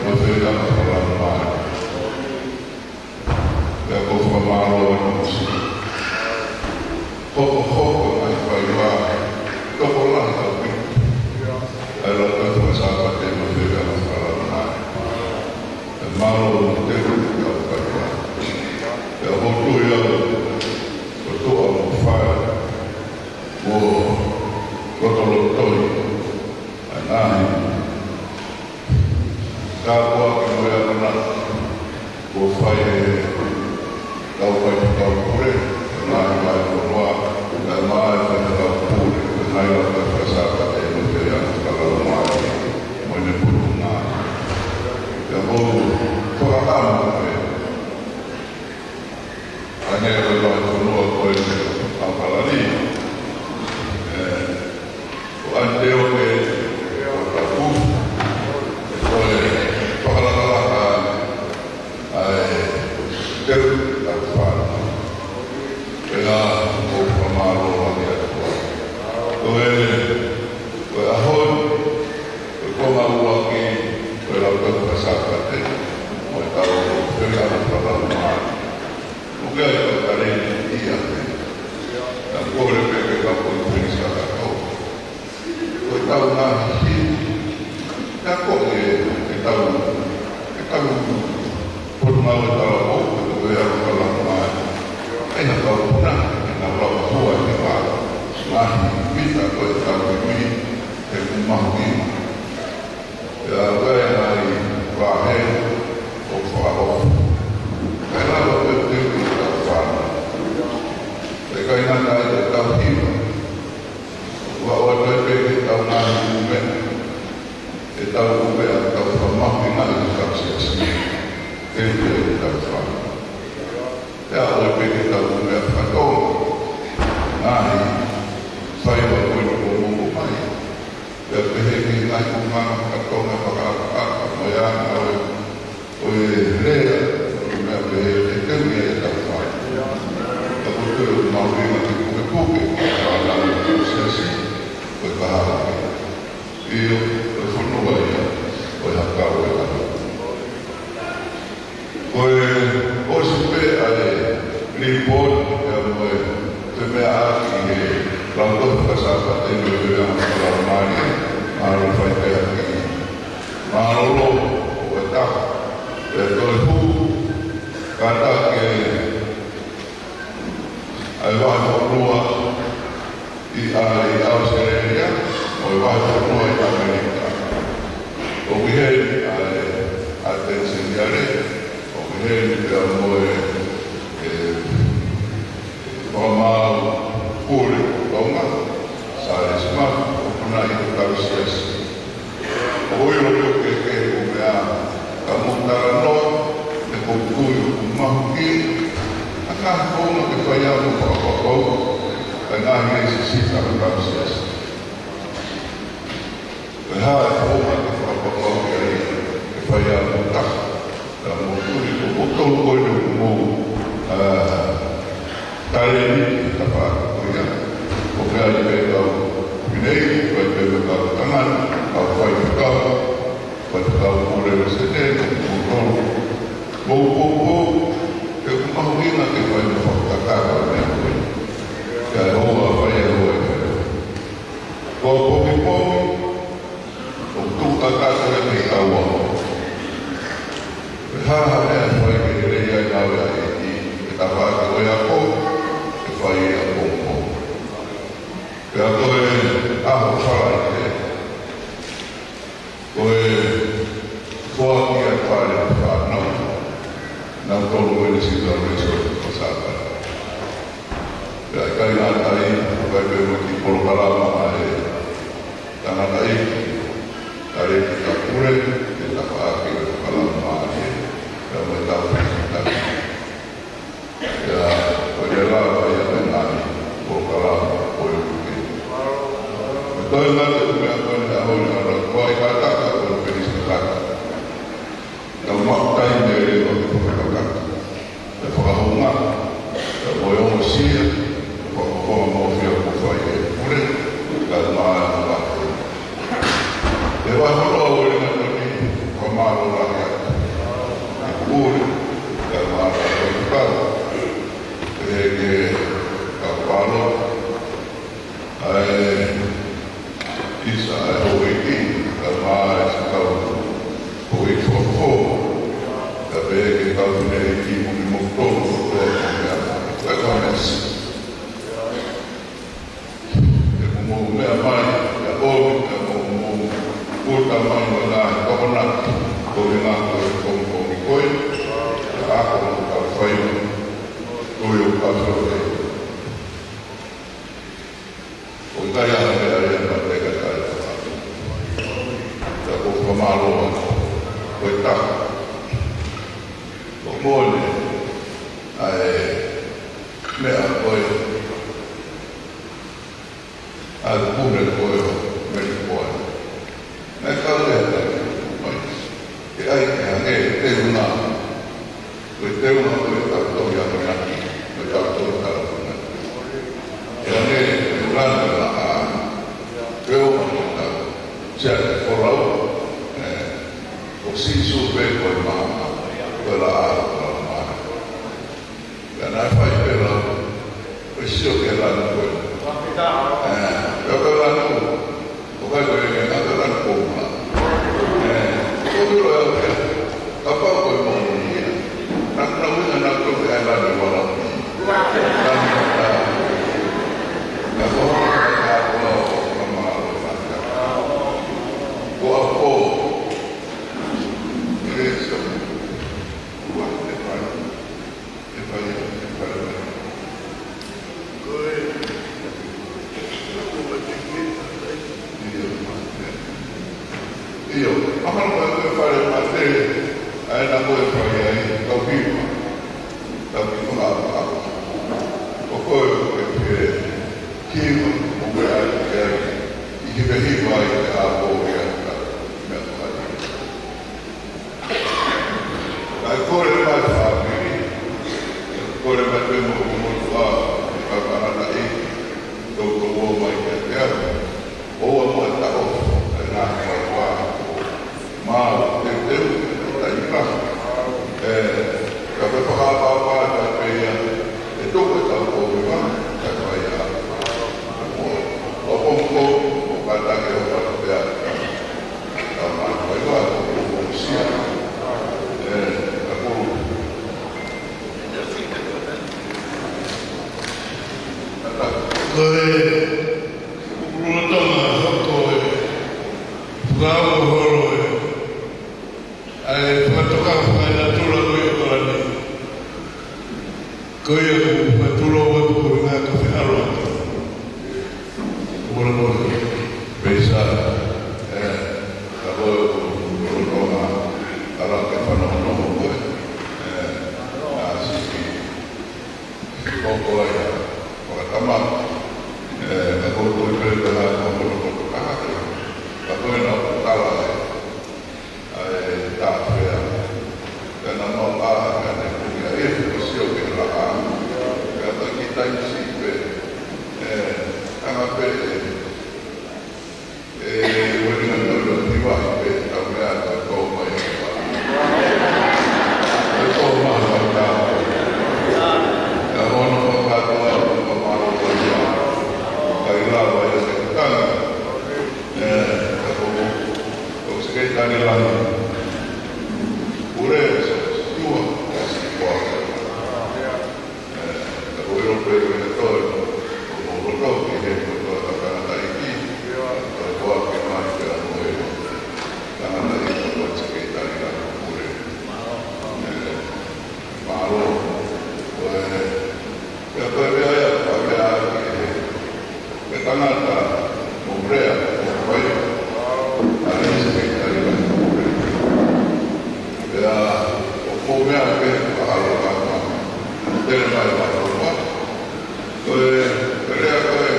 mo e fekau fakalaumālie. Pea ʻoku ou fakamālō atu muʻa. Hokohoko e ngaahi faiva, tokolahi ʻaupito. ʻA e lau tohi fakasāpate mo e fekau fakalaumālie. ʻE mālō mo e teu ki he kau faiva. Pea ʻoku ou tui au, ko e tuʻa mo e fai, mo e lotolotoi, ʻa e ngaahi tāpuaki mo e akonaki kuo fai ʻe he kau faifekau pule, ʻa e ngaahi vahefonua, kae ʻumaʻā e faifekau pule, ʻa e ngaahi lau tohi fakasāpate mo e fekau fakalaumālie, mo ʻene potungāue. Pea ʻoku ou fakaʻamu pē, ʻa e ngaahi vahefonua ko ē ʻAokalani. ʻE, ʻo ʻAniteoke, ʻo Tapu, ko e fakalakalaka ʻa e teu ʻa e fānau. Pea ʻoku ou fakamālō lahi atu. Ko e, ko e ʻaho ni, ko e konga ʻuluaki, ko e lau tohi fakasāpate, mo e tau fekau fakalaumālie. ʻOku ʻi ai e kau talēniti ia. Naʻa ku kole pē ki he kau conference kakato. Ko e tau ngaahi himi. Naʻa ko e, e tau, e tau potungāue talavou, ko e ʻalu fakalaumālie. ʻA e kau puna, ʻa e kau lava hua ʻi he vā. Ngaahi pita ko e tau himi, he kuo mahuʻinga. Pea ʻoku ʻi ai e ngaahi vahe ʻoku fakaʻofa. Kae lava pē ʻo teu ki he kau fānau. Pea ʻikai ngata ai, ko e tau hiva. ʻOku ʻoatu ai pē ke tau ngaahi ʻū meʻa. Ke tau ʻū meʻa, tau fakamahuʻingaʻi ʻetau siasi. Teu ki he kau fānau. Pea ʻoku ʻi ai pē ke tau ʻū meʻa faka-Tonga. Ngaahi faiva ko eni kuo mou ʻomai. Pea pehē ki he ngaahi ʻulungaanga faka-Tonga, faka-, ko e kahaʻu. ʻIo, ko e fonua ia ʻo e hakau ʻo e kahaʻu. Ko e ʻosi pē ʻa e lipooti pea mo e femeʻaʻaki he lautohi fakasāpate mo e femeʻa fakalaumālie, mālō faikehekehe. Mālōlō ʻo e taha, pea toe hū, kātaki ʻa e vahefonua ʻi ʻa, ʻi ʻAositelēlia, mo e vahefonua ʻi ʻAmelika. ʻOku ʻi heni ʻa e ʻAteni Seniale, ʻoku ʻi heni pea mo e, e, Fakamaau Pule ʻo Tonga, Sālesi Mafi, ʻoku na ʻi hotau siasi. ʻOku ʻilo ʻoku kehekehe ʻeku meʻa, ka mou talanoa, he ʻoku ou tui ʻoku mahuʻinga ʻa e ngaahi founga ke fai ai hoʻomou fakapapau, kae ngaahi lēsisita ʻo hotau siasi. Ko e hā e founga ke fakapapau ki ai, ke fai ai hoʻomou taha, ka mou tui ʻoku totonu ko eni ʻoku mou, ā, talēniti ʻi he tafaʻaki ko ia. ʻOku ʻi ai pē kau fineʻeiki, ʻoku ʻi ai pē kau tangata, kau faifekau, faifekau pule ʻo Senē, mo kimoutolu. Mou poupou, he ʻoku mahuʻinga ke fai mo fakakakato e meʻa ko ē. Kae ʻoua ʻe fai ʻe koe. Ko e pongipongi, ʻoku tuʻu kakato e meʻa ʻi ʻaua. Ko e hā ha meʻa ʻe fai ke lelei ai e ngāue ʻa e ʻEiki, ʻi he tafaʻaki ʻo e ako, ʻe fai ia ʻapongipongi. Pea ko e ʻaho Falaite, ko e foaki ʻa e fale ʻo e fānau, nautolu ko eni siʻi kau lēsoni fakasāpate. Pea ʻikai ngata ai, ʻoku ʻi ai pē mo e kiʻi polokalama ʻa e tangataʻeiki, ʻa e ʻEiki Kapule, ʻi he tafaʻaki ʻo e fakalaumālie, pea mo e tau pēsitaki. Pea, ko ia lava ia mei he ngaahi polokalama ʻo e uike. Ko e toe ngata ʻeku meʻa ko eni he ʻaho ni, ʻa e ʻuluaki kātaki ko e pēsitaki. Ka maʻu taimi ʻe leva ke fakakakato. ʻE fakahounga, ʻe mo e ongosia, ʻe fakahounga mo fia ko fai e pule, ka maʻa e ngaahi. ʻE vahe hono ʻo e ngaahi toni, fakamālō lahi atu. ʻE pule, ka maʻa e ngaahi. ʻE ke, ka palo, ʻa e ʻisa ʻa e houʻeiki, ka maʻa e siʻi kau houʻeiki fakafofonga, ka pehē ki he kau fineʻeiki mo kimoutolu kotoa ko e meʻa, ko e kau meʻa si. ʻE mo mou meʻa mai, ʻe ʻomi, ʻe mo mou kuta mai mo e ngaahi tokonaki, ko e ngaahi ko e pongipongi ko ē, ʻe ako mo kau fai, ko e ʻo kau fai. ʻOku ʻikai ha meʻa ia naʻe ʻikai ke fai. Ka ʻoku ou fakamālō atu. Ko e taha. ʻOku mole ʻa e meʻa ko ē, ʻa e pule ko ē ʻo Melipoane. Naʻe kau e ata mai. ʻE ʻai ke hangē e teunga. Ko e teunga ko ē ʻetau tohi akonaki, ko ʻetau tohi talanoa. ʻE hangē e lanu ʻa e laʻā. Ko e ʻuhinga ko ʻetau, sia te folau, ē, ko Sīsū pē ko e maama, ko e laʻā, ko e laʻā. Pea naʻe fai pē lau, ʻo sio ki he lanu ko ē. Ē, pea ko e lanu, ʻoku ʻikai ko e lanu ko ē, ko e lanu ko ē. Ē, ko e lanu ko ē. Kapau ko e moʻoni ia, naʻa nau ʻuhinga nautolu ki he lanu ʻo e vala. Lanu ʻo e vala. Ka ko e ʻuhinga ko e ʻaho ʻo e ʻaho ʻo e ʻaho. Ko e ʻaho. Ē, so, ua, ʻe fai. ʻE fai, ʻe fai. ʻIo, ʻio, ʻa e fale mate, ʻa ē naʻa ko e fai ai, kau hiva, kau hiva ngā pāpā. ʻOku ou ke pehē, hiva, ʻo pehē ai, pehē ai, ʻi hiva hiva ai, ʻe ʻapo ia, ka, meʻa ko ē. Kae kole mai fāmili, kole mai pē mo hoʻomou motuʻa, ʻi he kau tangataʻeiki, toutou ō mai kiate au. ʻE, ka ko e fakaʻapaʻapa pē ia, ʻe tuku ʻetau poupou, ka ko ia. ʻO, ʻo, ʻo, ʻo, ʻo kātaki ʻo kātaki pē ʻa, ʻa, ʻa, ʻa, ʻa, ʻa, ʻo, ʻo, sia. ʻE, ka ko, ko e, ko e lolotonga hoko e, fakaʻapaʻapa holo e, ʻa e fakatokanga fakaenatula ko ia ʻo ʻAokalani. Ko ia ʻoku fakatulou atu ko e ngaahi kafe ʻalu atu. Mola mola. Peisa, ʻe, ka ko e ʻoku lolotonga ʻalu ke fanongonongo ko e, ʻe, ʻa Sipi. Ko ko ia, fakatama, ʻe, ka ko e pele pela ko mola ko ka ko e na tala e. ʻA e tāfea. Pea naʻa mau ʻā, pea ne puli ʻa e fuʻu sio ke laʻā. Pea ko e kiʻi taimi siʻi pē, ʻe, anga pē ʻe, ʻe, uelinga nō lo piwa i pē, tau mea ka tō mai ʻa e pā. Ka tō mai ʻa e pā. Ka hono fakatoa, ka mālō ka ia. Ka i lava ia se kutanga. ʻE, ka ko, ko Sekelitali Langi. Pule, so, sua, ka si koa. ʻE, ka ko ʻilo pē ko e toi, ko mo roto ki he ko e toi ka tangataʻeiki. Ka ko ake mai pē ʻa mo e tangataʻeiki ko Sekelitali Langi Pule. ʻE, mālō, ko e, pea ko e meʻa ia, ko e meʻa ia, ʻe, ʻe tangata mo Lea, mo Paia, ʻa e Sekelitali Langi. Pea, ʻoku ou meʻa pē, ʻa halo ka ma, tele mai ma, ma, ko e, ko e lea ko e,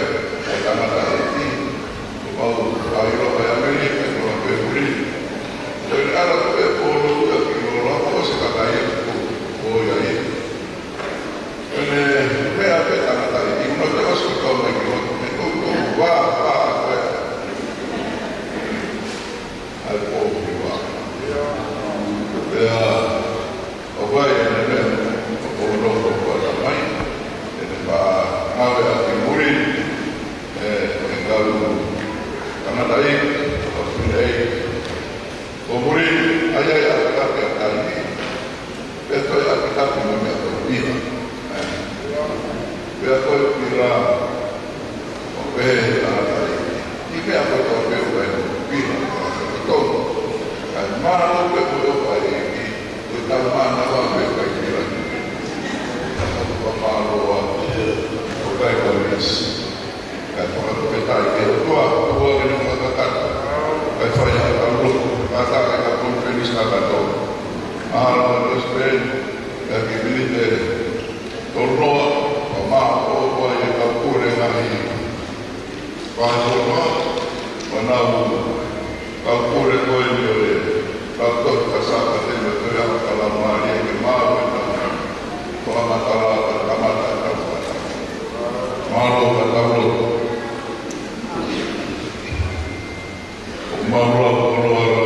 ʻa e tangataʻeiki, ko mau, ʻa ʻilo ʻa e ʻAmelika, ko e pehuri. Ko e ala ko e, ko e lolo, ko e lolo, ko e se kakai, ko, ko ia i. Ko e meʻa pē tangataʻeiki, ʻi muna te ʻosi ko tau mai ki loto, me kou kou, wa, wa, ko e. ʻA e pō ki wa. Pea, ʻo wai ʻene meʻa, ʻo kou loto ko ata mai, ʻene pā, ngāue ʻa ki muri, ʻe, ʻe kau, tangataʻeiki, ʻo fineʻeiki, ko muri, ʻa ia ʻa e kape ʻa kai, pea toe ʻa e kape mo e meʻa ko e pila. Pea ko e pila, ʻo pehē ʻa kai, ʻi meʻa ko e tau pehē ʻa e pila, ʻa e tau. ʻA e mālō pē ko e ʻofa ʻEiki, ko e tau mānava pē kai pila. ʻA e tau mālō ʻa, ʻo kai ko e isi. Kae fakafetaʻi ki he ʻOtua, ʻoku ʻi ai ʻene fakakakato. Kae fai ʻa e kau lotu, kātaki ʻa e kau konifelenisi kakato. Mahalo ko e President, kae ki Minite, Toloa, ʻa ma o ʻoku ʻi ai e kau pule ngaahi. Pea ʻoku ma, ma nau Kau pule ko eni ʻo e, kau tohi ka saka te me toe ʻa ka la mali e ke mau e tau. Ko la matala ka kamata ka kamata. Mālō ka tau lotu. ʻOku mau loa ko loa la.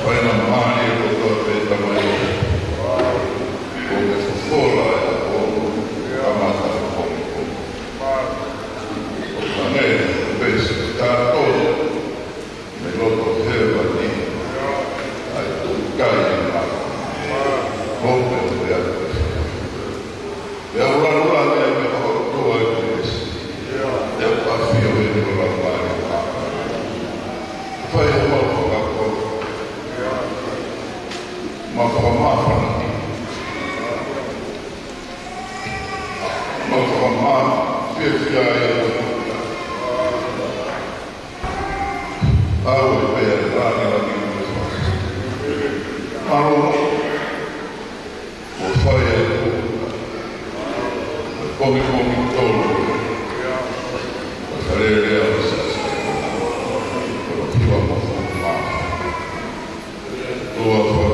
Faina mali e ko toa pe tamai. Ko ke fofola e ko kamata ko ko. ʻO ka ne, pesi, tātou. Mei loto hēvani, ʻa e tuʻu kai e mā. Hope ʻo te aku. Te au lalula te au me ka hotu ai te pesi. Te au pafio e te ola mai e mā. Fai e mau fakako. Ma fakamafana ki. Ma fakamafana. Fiafia e te ola. Au e pea e lani lani. Alo. Mo fai e. Kongi kongi tolu. Mo salele a sa. Mo piwa mo fuma. Tua fua.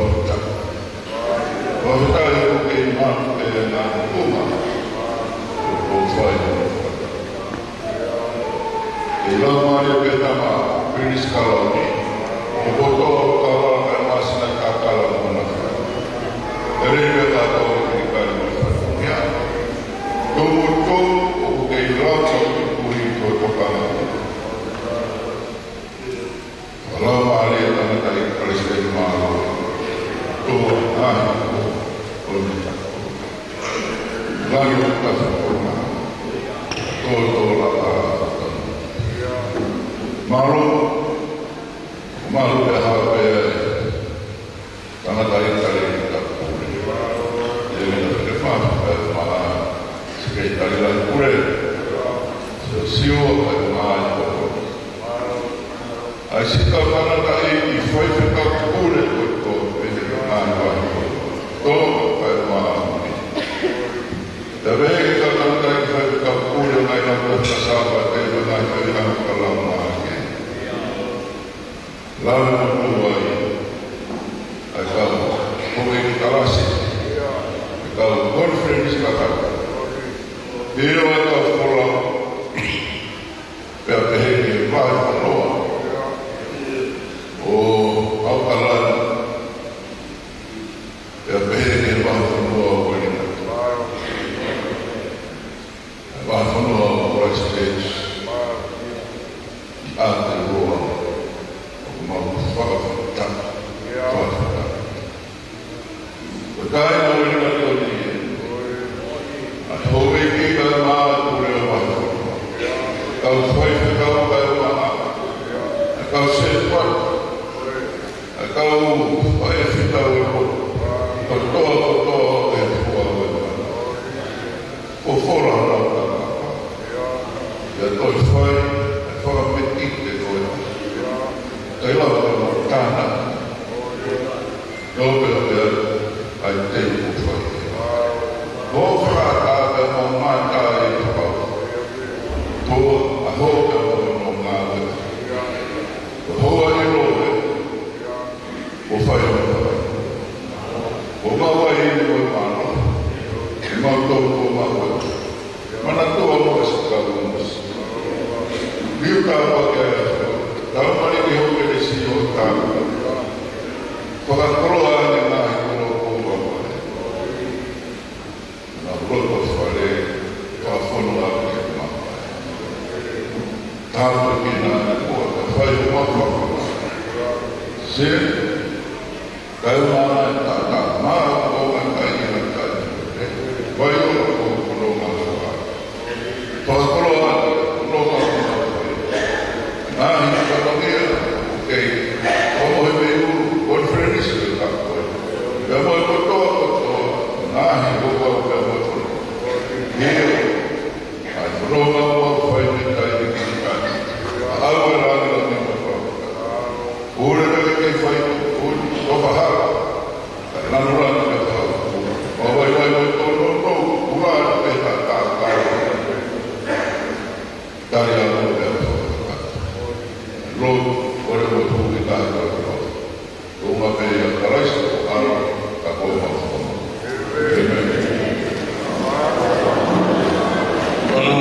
Fakafetaʻi ʻoku kei maʻu pē ngā tūkunga ʻoku fai. ʻE lau mai pē tama, Pilinisi Kalauni, ʻo koto o kala kai mas Langi ʻoku tapu ʻa e ʻOtua. Tō, tō, la, la, la. Mālō, mālō e hā pē tangataʻeiki Talitali Pule. ʻE mena ke fā, kae ʻumaʻā Sekelitali Lahi Pule. Sio, sio, kae ʻumaʻā e toko. ʻA e siʻi kau tangataʻeiki faifekau pule kotoa pē he ngaahi vahe kotoa pē ʻoku mou ʻi ai. Pea pehē ki he kau tangataʻeiki faifekau pule ʻo e ngaahi lau Toketā Sāpate mo e ngaahi feʻauhi ʻoku lau mai ʻaki. Lave mo tuʻu ai ʻa e kau houʻeiki kalasi, ʻa e kau konifelenisi kakapa. ʻIlo ʻa e kau folau, pea pehē ki he vahefonua ʻo ʻAokalani, pea pehē ki he vahefonua ʻo Uelingatoni, vahefonua ʻo Christchurch, ʻi Aotearoa, ʻoku mau fakafetaʻi, fakafetaʻi. Ko e kāinga ʻo Uelingatoni ē, ʻa e houʻeiki kae ʻumaʻā e pule ʻo e vahefonua, kau faifekau kae ʻumaʻā, ʻa e kau sētuata, ʻa e kau faifekau ʻo e lotu, kotoa, kotoa ʻo e fua ʻo e mana. Ko e folau ʻa e ʻOtua. Pea toe fai ʻa e fakameʻite ko ia. Kae lava ke mau tānaki. Tō pē pē ʻa e teu kuo fai. Ko e fakaʻatā pē mau mātā ʻi he pau. Ko e ʻaho pē mau ngāue. Ko e hoa ʻilo ē. Kuo fai ʻa e fai. Kuo mau ʻai ʻeni ko e mālō. Ke mau tō kuo mau ʻai. Manatua mo e siʻi kau masi. Liu tāpuaki ʻa e ʻOtua. Tau mali ke hoko e lesi ʻo tāpuaki. Fakakoloa ʻa e ngaahi koloa kuo mau ʻai. Ngaahi loto fale, fakafonua ke mamae. Tāpuekina ʻa e ʻOtua, kae fai homau fakafonua. Sē, kae ʻumaʻā e taʻataʻa, māʻolunga kai ʻi he kai. Vai o ko ko no ma. Fakakoloa ʻa e ʻOtua, ko no ma. Ngaahi fatongia, ʻoku kei ʻomohe mei ʻulu, konifelenisi ʻo e kapo. Pea mo e kotoa kotoa, ngaahi houʻeiki pea mo e kotoa. ʻIo, ʻa e kotoa mau fai mei taimi ki taimi. ʻAu e langilangi mo e fakaʻaho. Pule pē ke fai, pule, ko fahala. Kae lanu langi ke fai. Mau vaivai mo e kono, no, pula, pē ta, ta, ta. Tali ʻa e ʻOtua pea fakakata. Lo, ʻoua ʻe tuku ki tahi ʻo e ʻOtua. Tuʻunga pē ʻia Kalaisi ko e ʻAlo, ka ko e Fakamoʻui. ʻĒmeni. Mālō.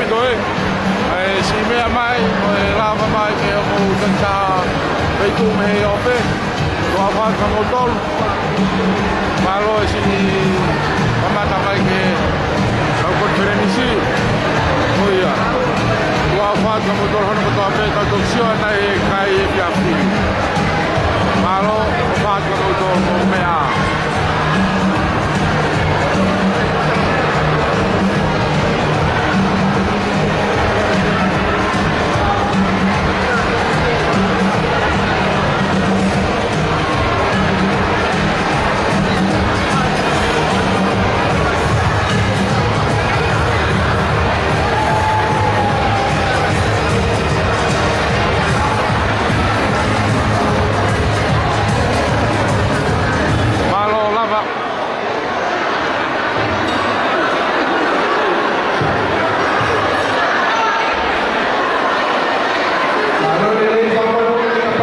Toe, ʻa e siʻi meʻa mai, ʻo e lava mai ke mou talitali pē tuʻu mei he ope, ʻoku ʻofa atu kia moutolu. Mālō e siʻi kamata mai ke tau konifelenisi. Ko ia. ʻOku ʻofa atu kia moutolu hono kotoa pē, tau toki sio ʻanai he kai efiafi. Mālō, ʻofa atu kia moutolu, mou meʻa ā.